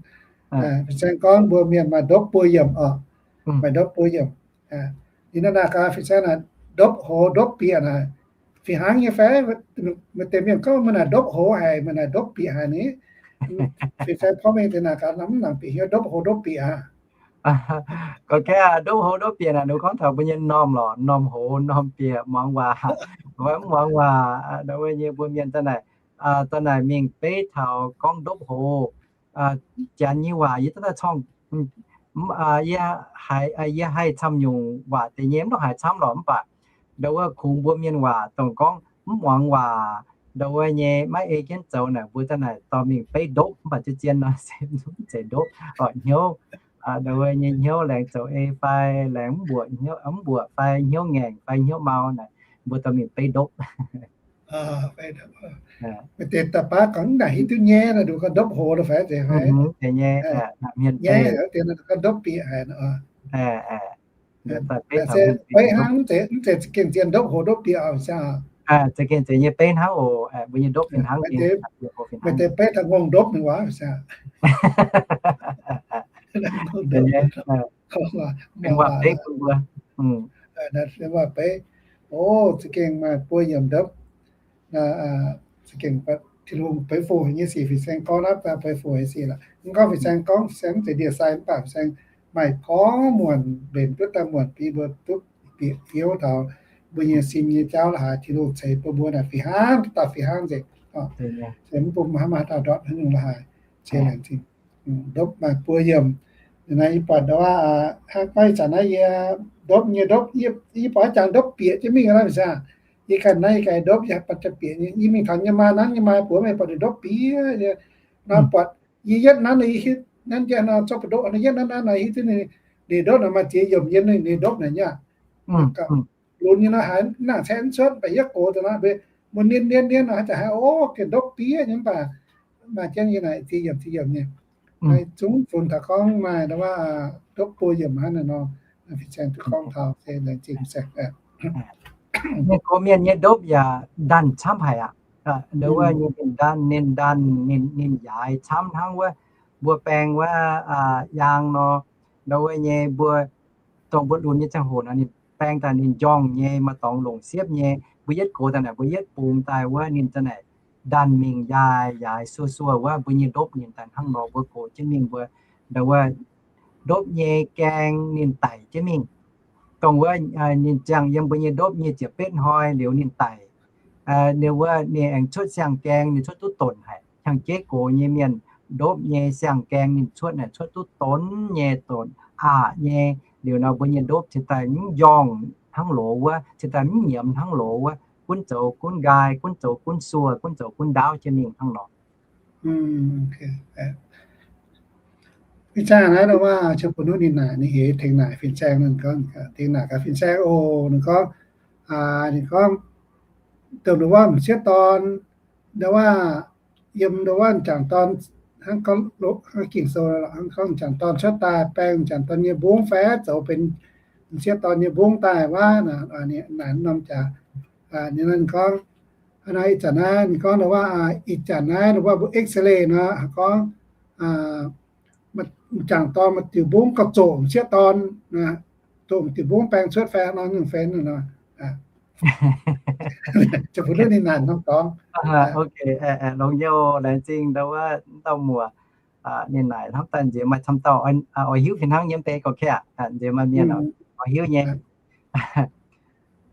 fin-saeng gorngv mbuo mienh maaih ndopv buo yiemc oc. Maaih ndopv buo yiemc. Ninh naaiv naaic gaax fin-saeng naaic, ndopv hoz ndopv bieqc naaic, fih hnangv nyei fai? Maaih deix mienh gorngv meih naaic ndopv hoz haic, meih naaic ndopv bieqc haic ni. Fin-saeng porv mengh deix naaic gaax, mv nangc bieqc hnyouv ndopv hoz ndopv bieqc aqv. Gorngv ndopv hoz ndopv bieqc naaic, ninh gorngv taux mbuo nyei m'normh lorqc, m'normh hoz m'normh bieqc, muangx waac, mv muangx waac, ndau wuov nyei mbuo mienh daaih naaic, daaih naaic mingh beiv taux gorngv ndopv hoz. Janx nyei waac yie duqv daaih corngh, yie haih, yie haih camv nyungc waac deix nyei, mv dungx haiz camv lorqc, mv baac ndau wuov kungx mbuo mienh waac dongh gorngv mv muangx waac, ndau wuov nyei maiv ei jienv zoux naaic, mbuo daaih naaic dorh mingh beiv ndopv, mv baac zien-zien nor se mv zeiz ndopv, oix hnyouv, ndau wuov nyei hnyouv laengz zoux ei fai laengz mv mbuoqc hnyouv, mv mbuoqc fai hnyouv ngaengc fai hnyouv mau naaic, mbuo dorh mingh beiv ndopv. Maaih deix da'baav gorngv mv nangc hiuv duqv nyei, naaic nduqc gorngv ndopv hoz lo fai zeiz fai? Nyei, gorngv ndopv bieqc haic. Se beiv hnangv, mv zeiz za'gengh zien ndopv hoz ndopv bieqc oc, mv zeiz. Za'gengh zeiz nyei beiv hnangv oc, mbuo nyei ndopv fih hnangv. Maaih deix beiv taux ngongh ndopv ninh waac, mv zeiz. Mengh waac beiv bun mbuo. Mengh waac beiv. O, za'gengh maaih buo yiemc ndopv. Za'gengh Tin-Hungh beiv fu nyei sic, fin-saeng gorngv naaiv beiv fu nyei sic lorqc. Mv gorngv fin-saeng gorngv fin-saeng mv zeiz ndie-sai, mv baac fin-saeng maaih gorngv muonc mbenc duqv daaih muonc bi mbuo duqv bieqc fiouv taux mbuo nyei sin nyei jauv la'haaix, Tin-Hungh ceix bun mbuo naaic fih hnangv, dauh fih hnangv nzengc. Se mv bun mbuo haaix maaih dauh ndortv haaix nyungc la'haaix. Ceix laengz zingh. Ndopv maaih buo yiemc. Naaiv yie buatc ndau wuov, hnangv gorngv ih zanc naaiv yie ndopv nyei ndopv, yie buatc jangx ndopv bieqc jienv mingh naaiv, mv zeiz aqv. Yie ganh naaiv yie ganh ndopv, yie buatc jangx bieqc nyei. Yie mingh taux nyei maa nanv nyei maa buoz mingh buatc ninh ndopv bieqc nyei. Nor buatc yie yietv nanv, yie hiuv nanv jienv nor zorqv buoz-ndoqv, yie yietv nanv nanv nor hiuv duqv ninh, ninh ndopv naaic maaih ziex yiemc yiem ninh ndopv naaic nyei aqv. Lunx nyei nor haiz nangc caeqv mv cuotv, mv baac yietv gox daaih nor, mbuo nien nien nien nor haiz jaax haiz, o, gengh ndopv bieqc nyei, mv baac maaih jienv yie naaic ziex yiemc ziex yiemc nyei. Zungv funx taux gorngv maaih ndopv buo yiemc hnangv naaiv nor, fin-saeng duqv gorngv taux se laengz zingh fin-saeng. Mienh gox mienh nyei ndopv yaac ndanc camv haic aqv. Ndau wuov nyei ninh ndanc, ninh ndanc, ninh, ninh yaaix camv hnangv wuov mbuo baeng wuov yaang nor. Ndau wuov nyei mbuo, dongh mbuo lunx nyei ziangh hoc nor, ninh baeng daaih ninh njorngh nyei, maaih dorngx longc siepv nyei. Mbuo yietv gox daaih naaic, mbuo yietv bungx daaih wuov ninh daaih naaic ndanc mingh yaaih yaaix suo suo wuov, mbuo nyei ndopv ninh daaih hnangv nor mbuo gox jienv mingh mbuo ndau wuov ndopv nyei gaeng ninh daic jienv mingh. Dongh wuov ninh ziangh yiem mbuo nyei ndopv nyei ziepc betv hnoi liuz ninh daic. Ninh wuov ninh aengx cuotv siang-gaeng, ninh cuotv duqv donc haic. Hnyangx-jeiv gox nyei mienh ndopv nyei siang-gaeng ninh cuotv naaic cuotv duqv donc nyei, donc aqc nyei. Liuz nor mbuo nyei ndopv cingx daaih mv njorngh hnangv loz wuov, cingx daaih mv nyiemz hnangv loz wuov, gunv zoux gunv nqaai, gunv zoux gunv suoh, gunv zoux gunv ndaauv jienv mingh hnangv nor. Fin-saeng naaiv nor, qiemx bun ninh naaic, ninh heuc tengx naaic fin-saeng, ninh gorngv tengx naaic gaax fin-saeng oc. Ninh gorngv, ninh gorngv, dongh nduov wuov m'sieqv dorn, nduov wuov, yiem nduov wuov m'jangc dorn, hnangv gorngv, hnangv Ging-Sou hnangv gorngv m'jangc dorn cuotv daaih baeng m'jangc dorn nyei mbungv fai zoux benx m'sieqv dorn nyei mbungv daaih wuov, naaic norm jaax. Ninh gorngv, ih zanc naaiv ninh gorngv nduov wuov, ih zanc naaiv nduov wuov mbuo X-ray nor gorngv m'jangc dorn maaih diuc mbungv gauh zoqc m'sieqv dorn, zoqc m'diuc mbungv baeng cuotv fai nor nyungc fai nor. Ziouc bun ninh naaic norm dorngx. Ok, longx nyei, laengz zingh nduov wuov dauh muoc. Ninh naaic hnamv daaih nziex maaih camv dauh oix hiuv fih hnangv nyei mv bei gauh kaeqv, nziex maaih mienh oix hiuv nyei.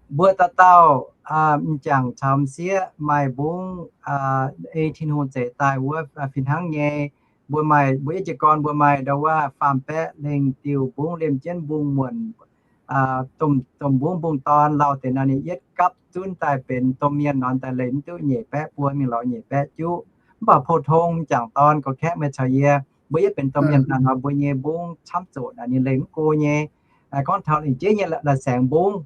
Mbuo dauh dauh m'jangc caux m'sieqv maaih mbungv ei Tin-Hungh zeix daaih wuov fih hnangv nyei. Mbuo maaih, mbuo yietv jiez gorn mbuo maaih nduov wuov faam baeqv lengh diuh mbungv liemh jienv mbungv muonc, domh mbungv mbungv dorn lauh deix nor ninh yietv gapv zunv daaih benx domh mienh nor daaih leih mv duqv nyeic baeqv buo mingh lorz nyeic baeqv juqv. Mv baac pou-tong m'jangc dorn gauh kaeqv meih caux yie, mbuo yietv benx domh mienh daaih nor mbuo nyei mbungv camv zoqc naaic ninh leih mv go nyei. Gorngv taux lingc jeiv nyei la'saengx mbungv,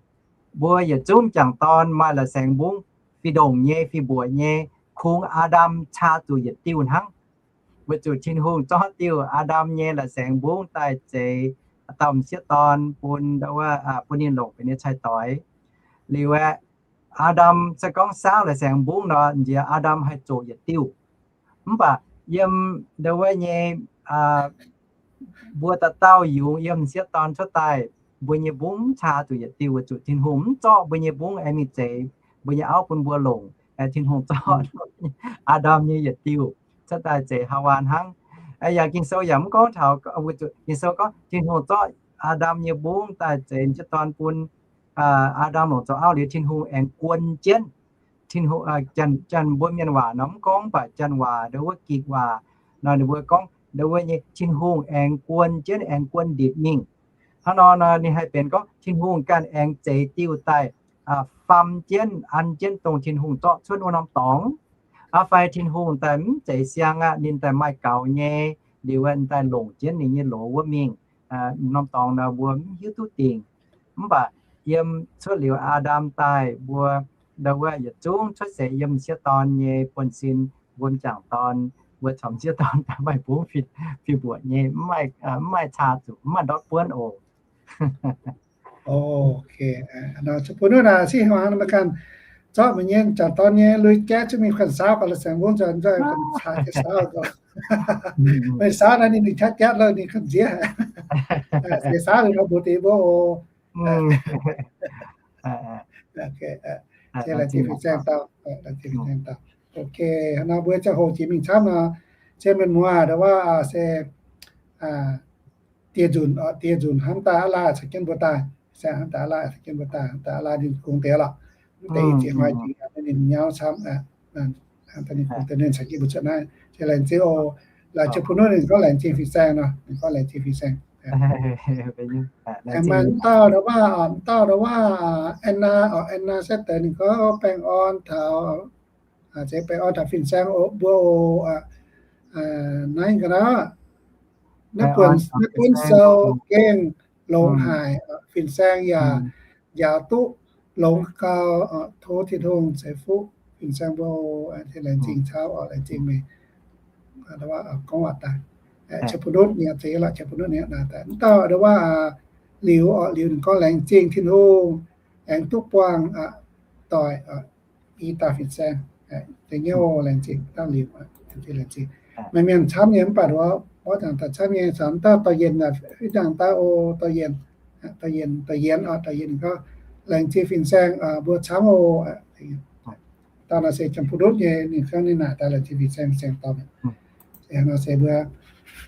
mbuo yietc zungv m'jangc dorn maaih la'saengx mbungv fih ndongc nyei, fih mbuoqc nyei, kungx Aa^ndam caa zuqc yietc diuh hnangv. Weic zuqc Tin-Hungh zorqv diuh Aa^ndam nyei la'saengx mbungv daaih zeix dauh m'sieqv dorn bun, bun ninh longc benx nyei cai-doix. Liuz aeqv, Aa^ndam se gorngv saauv la'saengx mbungv nor, nziex Aa^ndam haih zoqc yietc diuh. Mv baac yiem nduov wuov nyei, mbuo dauh dauh yungz yiem m'sieqv dorn cuotv daaih, mbuo nyei mbungv mv caa zuqc yietc diuh weic zuqc Tin-Hungh mv zorqv mbuo nyei mbungv aengx mingh zeix mbuo nyei auv bun mbuo longc. Tin-Hungh zorqv Aa^ndam nyei yietc diuh cuotv daaih zeix Haawaa hnangv. Yaac Ging-Sou yaac mv gorngv taux, Ging-Sou gorngv Tin-Hungh zorqv Aa^ndam nyei mbungv daaih zeix m'sieqv dorn bun Aa^ndam longc zoux auv liuz, Tin-Hungh aengx guon jienv. Tin-Hungh, janx mbuo mienh waac nor mv gorngv, mv baac janx waac nduov wuov Gikc waac nor ninh mbuo gorngv nduov wuov nyei Tin-Hungh aengx guon jienv, aengx guon ndipc mingh. Hnangv nor nor ninh haih benx gorngv Tin-Hungh ganh aengx zeix diuh daaih, faam jienv, an jienv dongh Tin-Hungh zorqv cuotv wuov norm dorngx. Aa, fai Tin-Hungh daaih mv zeix siang aqv, ninh daaih maaih gaux nyei, liuz daaih longc jienv ninh nyei loz wuov mingh. Norm dorngx nor mbuo mv hiuv duqv dingc. Mv baac yiem cuotv liuz Aa^ndam daaih mbuo nduov wuov yietc zungv cuotv seix yiem m'sieqv dorn nyei buonv-sin, mbuo m'jangc dorn, mbuo caux m'sieqv dorn daaih maaih mbungv fih mbuoqc nyei, mv maaih caa zuqc, mv maaih ndortv buonv oc. Ok, bun wuov naaic sieqv hmuangx meih ganh zorqv meih nyei m'jangc dorn nyei lui-jatv cuotv mingh kuonx saauv gauh la'saengx mbungv nzoih, nzoih kuonx caa jienv saauv gauh. Meih saauv naaiv ninh mingh qaqv jatv lo ninh kuonx nziev. Seix saauv liuz nor mbuox deix mbuo oc. Laengz zingh fin-saeng dauh, laengz zingh fin-saeng dauh. Ok, nor mbuo ziangh hoc jiex mingh camv nor, cien mienh muoz nduov wuov se dieh nzunc, dieh nzunc hnamv daaih aqv laai caux jienv mbuo daaih, fin-saeng hnamv daaih aqv laai caux jienv mbuo daaih, hnamv daaih aqv laai ninh gongx deix lorqc. Mv deix i ziex hnoi jiex ninh nyauv camv, ninh gongx deix ninh caux jienv mbuo cuotv naaiv. Laengz zingh oc. Laaix ziouc bun wuov ninh gorngv laengz zingh fin-saeng nor, ninh gorngv laengz zingh fin-saeng. Maaih dauh nduov wuov, dauh nduov wuov, Anna, oc, Anna Sester ninh gorngv baengh orn taux, zeiz baengh orn taux fin-saeng mbuo oc. Naaiv ga'naaiv, naaiv buonv, naaiv buonv sou gengh longx haic, fin-saeng yaac njaaux duqv longx gau. Tov Tin-Hungh ceix fuqv fin-saeng mbuo. Laengz zingh caux, laengz zingh meih gorngv waac daaih. Qiex bun nutv ninh, zeiz lorqc, qiex bun nutv ninh daaih. Mv dauh nduov wuov, Liuz, oc, Liuz ninh gorngv laengz zingh Tin-Hungh aengx duqv buangh doic i dauh fin-saeng. Da'nyeiv, laengz zingh dauh Liuz, laengz zingh. Maaih mienh camv nyei mv baac nduov, mborqv dangh daaih camv nyei, caux mv dauh Dorh Yienh, fih dangh daaih oc, Dorh Yienh, Dorh Yienh, Dorh Yienh, Dorh Yienh ninh gorngv laengz zingh fin-saeng mbuo camv oc. Dauh nor se Janx-Bung-Ndutv nyei, ninh gorngv ninh naaic daaih laengz zingh fin-saeng, fin-saeng dorh. Nor se mbuo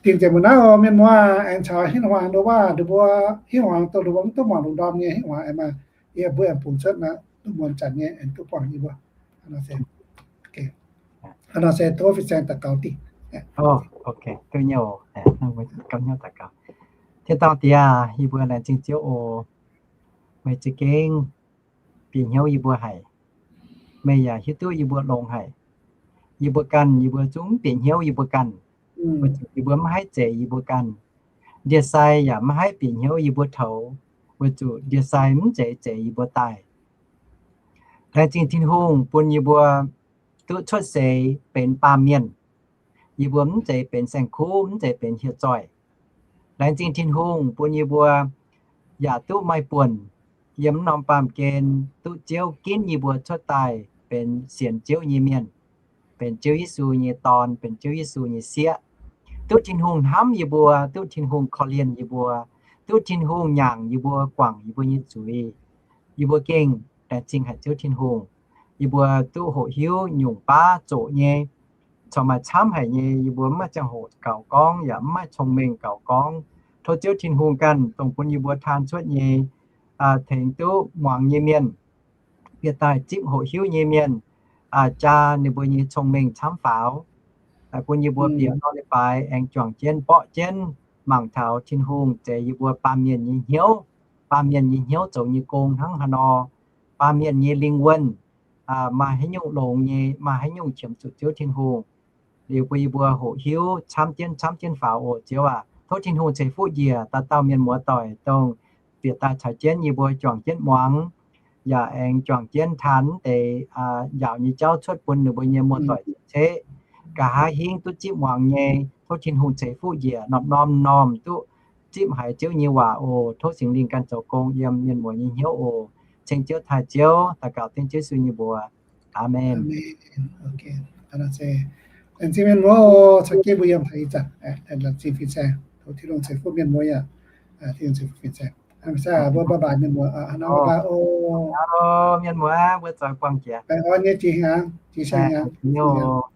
dingh nzengc mbuo naaiv oc, mienh muoz, aengx caux Hitv Huaang nduov waac, nduov mbuo Hitv Huaang dongh nduov mbuo mv duqv muangx lungh ndorm nyei Hitv Huaang aengx maah, yie mbuo aengx bungx cuotv naaiv duqv muonz zanc nyei aengx duqv buangh yie mbuo. Nor se, nor se tov fin-saeng daux gaux dingh. Tin-dorngh Diex, yie mbuo laengz zingh Ziouv oc. Meih za'gengh bieqc hnyouv yie mbuo haic. Meih yaac hiuv duqv yie mbuo longx haic. Yie mbuo ganh, yie mbuo zungv mv bieqc hnyouv yie mbuo ganh. Weic zuqc yie mbuo mv haih zeix yie mbuo ganh. Ndie-sai yaac mv haih bieqc hnyouv yie mbuo toux, weic zuqc ndie-sai mv zeiz zeix yie mbuo daaih. Laengz zingh Tin-Hungh bun yie mbuo duqv cuotv seix benx baamh mienh. Yie mbuo mv zeiz benx saeng-kuv, mv zeiz benx hieh zoih. Laengz zingh Tin-Hungh bun yie mbuo yaac duqv maaih buonc yiem mv norm baamh gen duqv Ziouv ginv yie mbuo cuotv daaih benx sienx Ziouv nyei mienh, benx Ziouv Yesu nyei dorn, benx Ziouv Yesu nyei sieqv. Duqv Tin-Hungh hnamv yie mbuo, duqv Tin-Hungh korv-lienh yie mbuo, duqv Tin-Hungh nyaangc yie mbuo, guangc yie mbuo nyei zuiz. Yie mbuo gengh laengz zingh haic Ziouv Tin-Hungh. Yie mbuo duqv hoqc hiuv nyungc baav zoqc nyei, corc maaih camv haic nyei, yie mbuo mv maaih ziangh hoc gaux gorngv, yaac mv maaih cong-mengh gaux gorngv. Tov Ziouv Tin-Hungh ganh dongh bun yie mbuo taan cuotv nyei, tengx duqv muangx nyei mienh, bieqc daaih zipv hoqc hiuv nyei mienh, jaa ninh mbuo nyei cong-mengh camv faaux, bun yie mbuo bieqc nor leiz-baaix aengx juangc jienv mborqv jienv mangc taux Tin-Hungh zeix yie mbuo baamh mienh nyei hnyouv, baamh mienh nyei hnyouv zoux nyei gong hnangv haaix nor, baamh mienh nyei lingh wuonh maaih haaix nyungc longx nyei, maaih haaix nyungc qiemx zuqc Ziouv Tin-Hungh. Liuz bun yie mbuo hoqc hiuv camv jienv camv jienv faaux oc Ziouv aac. Tov Tin-Hungh ceix fuqv njiec dauh dauh mienh muoz doic dongh bieqc daaih caux jienv yie mbuo juangc jienv muangx, yaac aengx juangc jienv taan deix njaaux nyei jauv cuotv bun ninh mbuo nyei muoz-doic ceqv. Nqa'haav hingv duqv zipv muangx nyei, tov Tin-Hungh ceix fuqv njiec norm-norm normh duqv zipv haiz Ziouv nyei waac oc. Tov Singx Lingh ganh zoux gong yiem mienh muoz nyei hnyouv oc. Ceng Ziouv taaih Ziouv, daux gaux dengv Ziouv Yesu nyei mbuox. Aamen. Laengz zingh mienh muoz, caux jienv mbuo yiem taux ih zanc, laengz zingh fin-saeng, tov Tin-Hungh ceix fuqv mienh muoz yaac, Tin-Hungh ceix fuqv fin-saeng. Mbuo bye bye mienh muoz, hnangv nor bye bye oc. Mienh muoz, mbuo zoux buangh jiex. Baengh orn nyei jiex hnyangx, jiex hnyangx.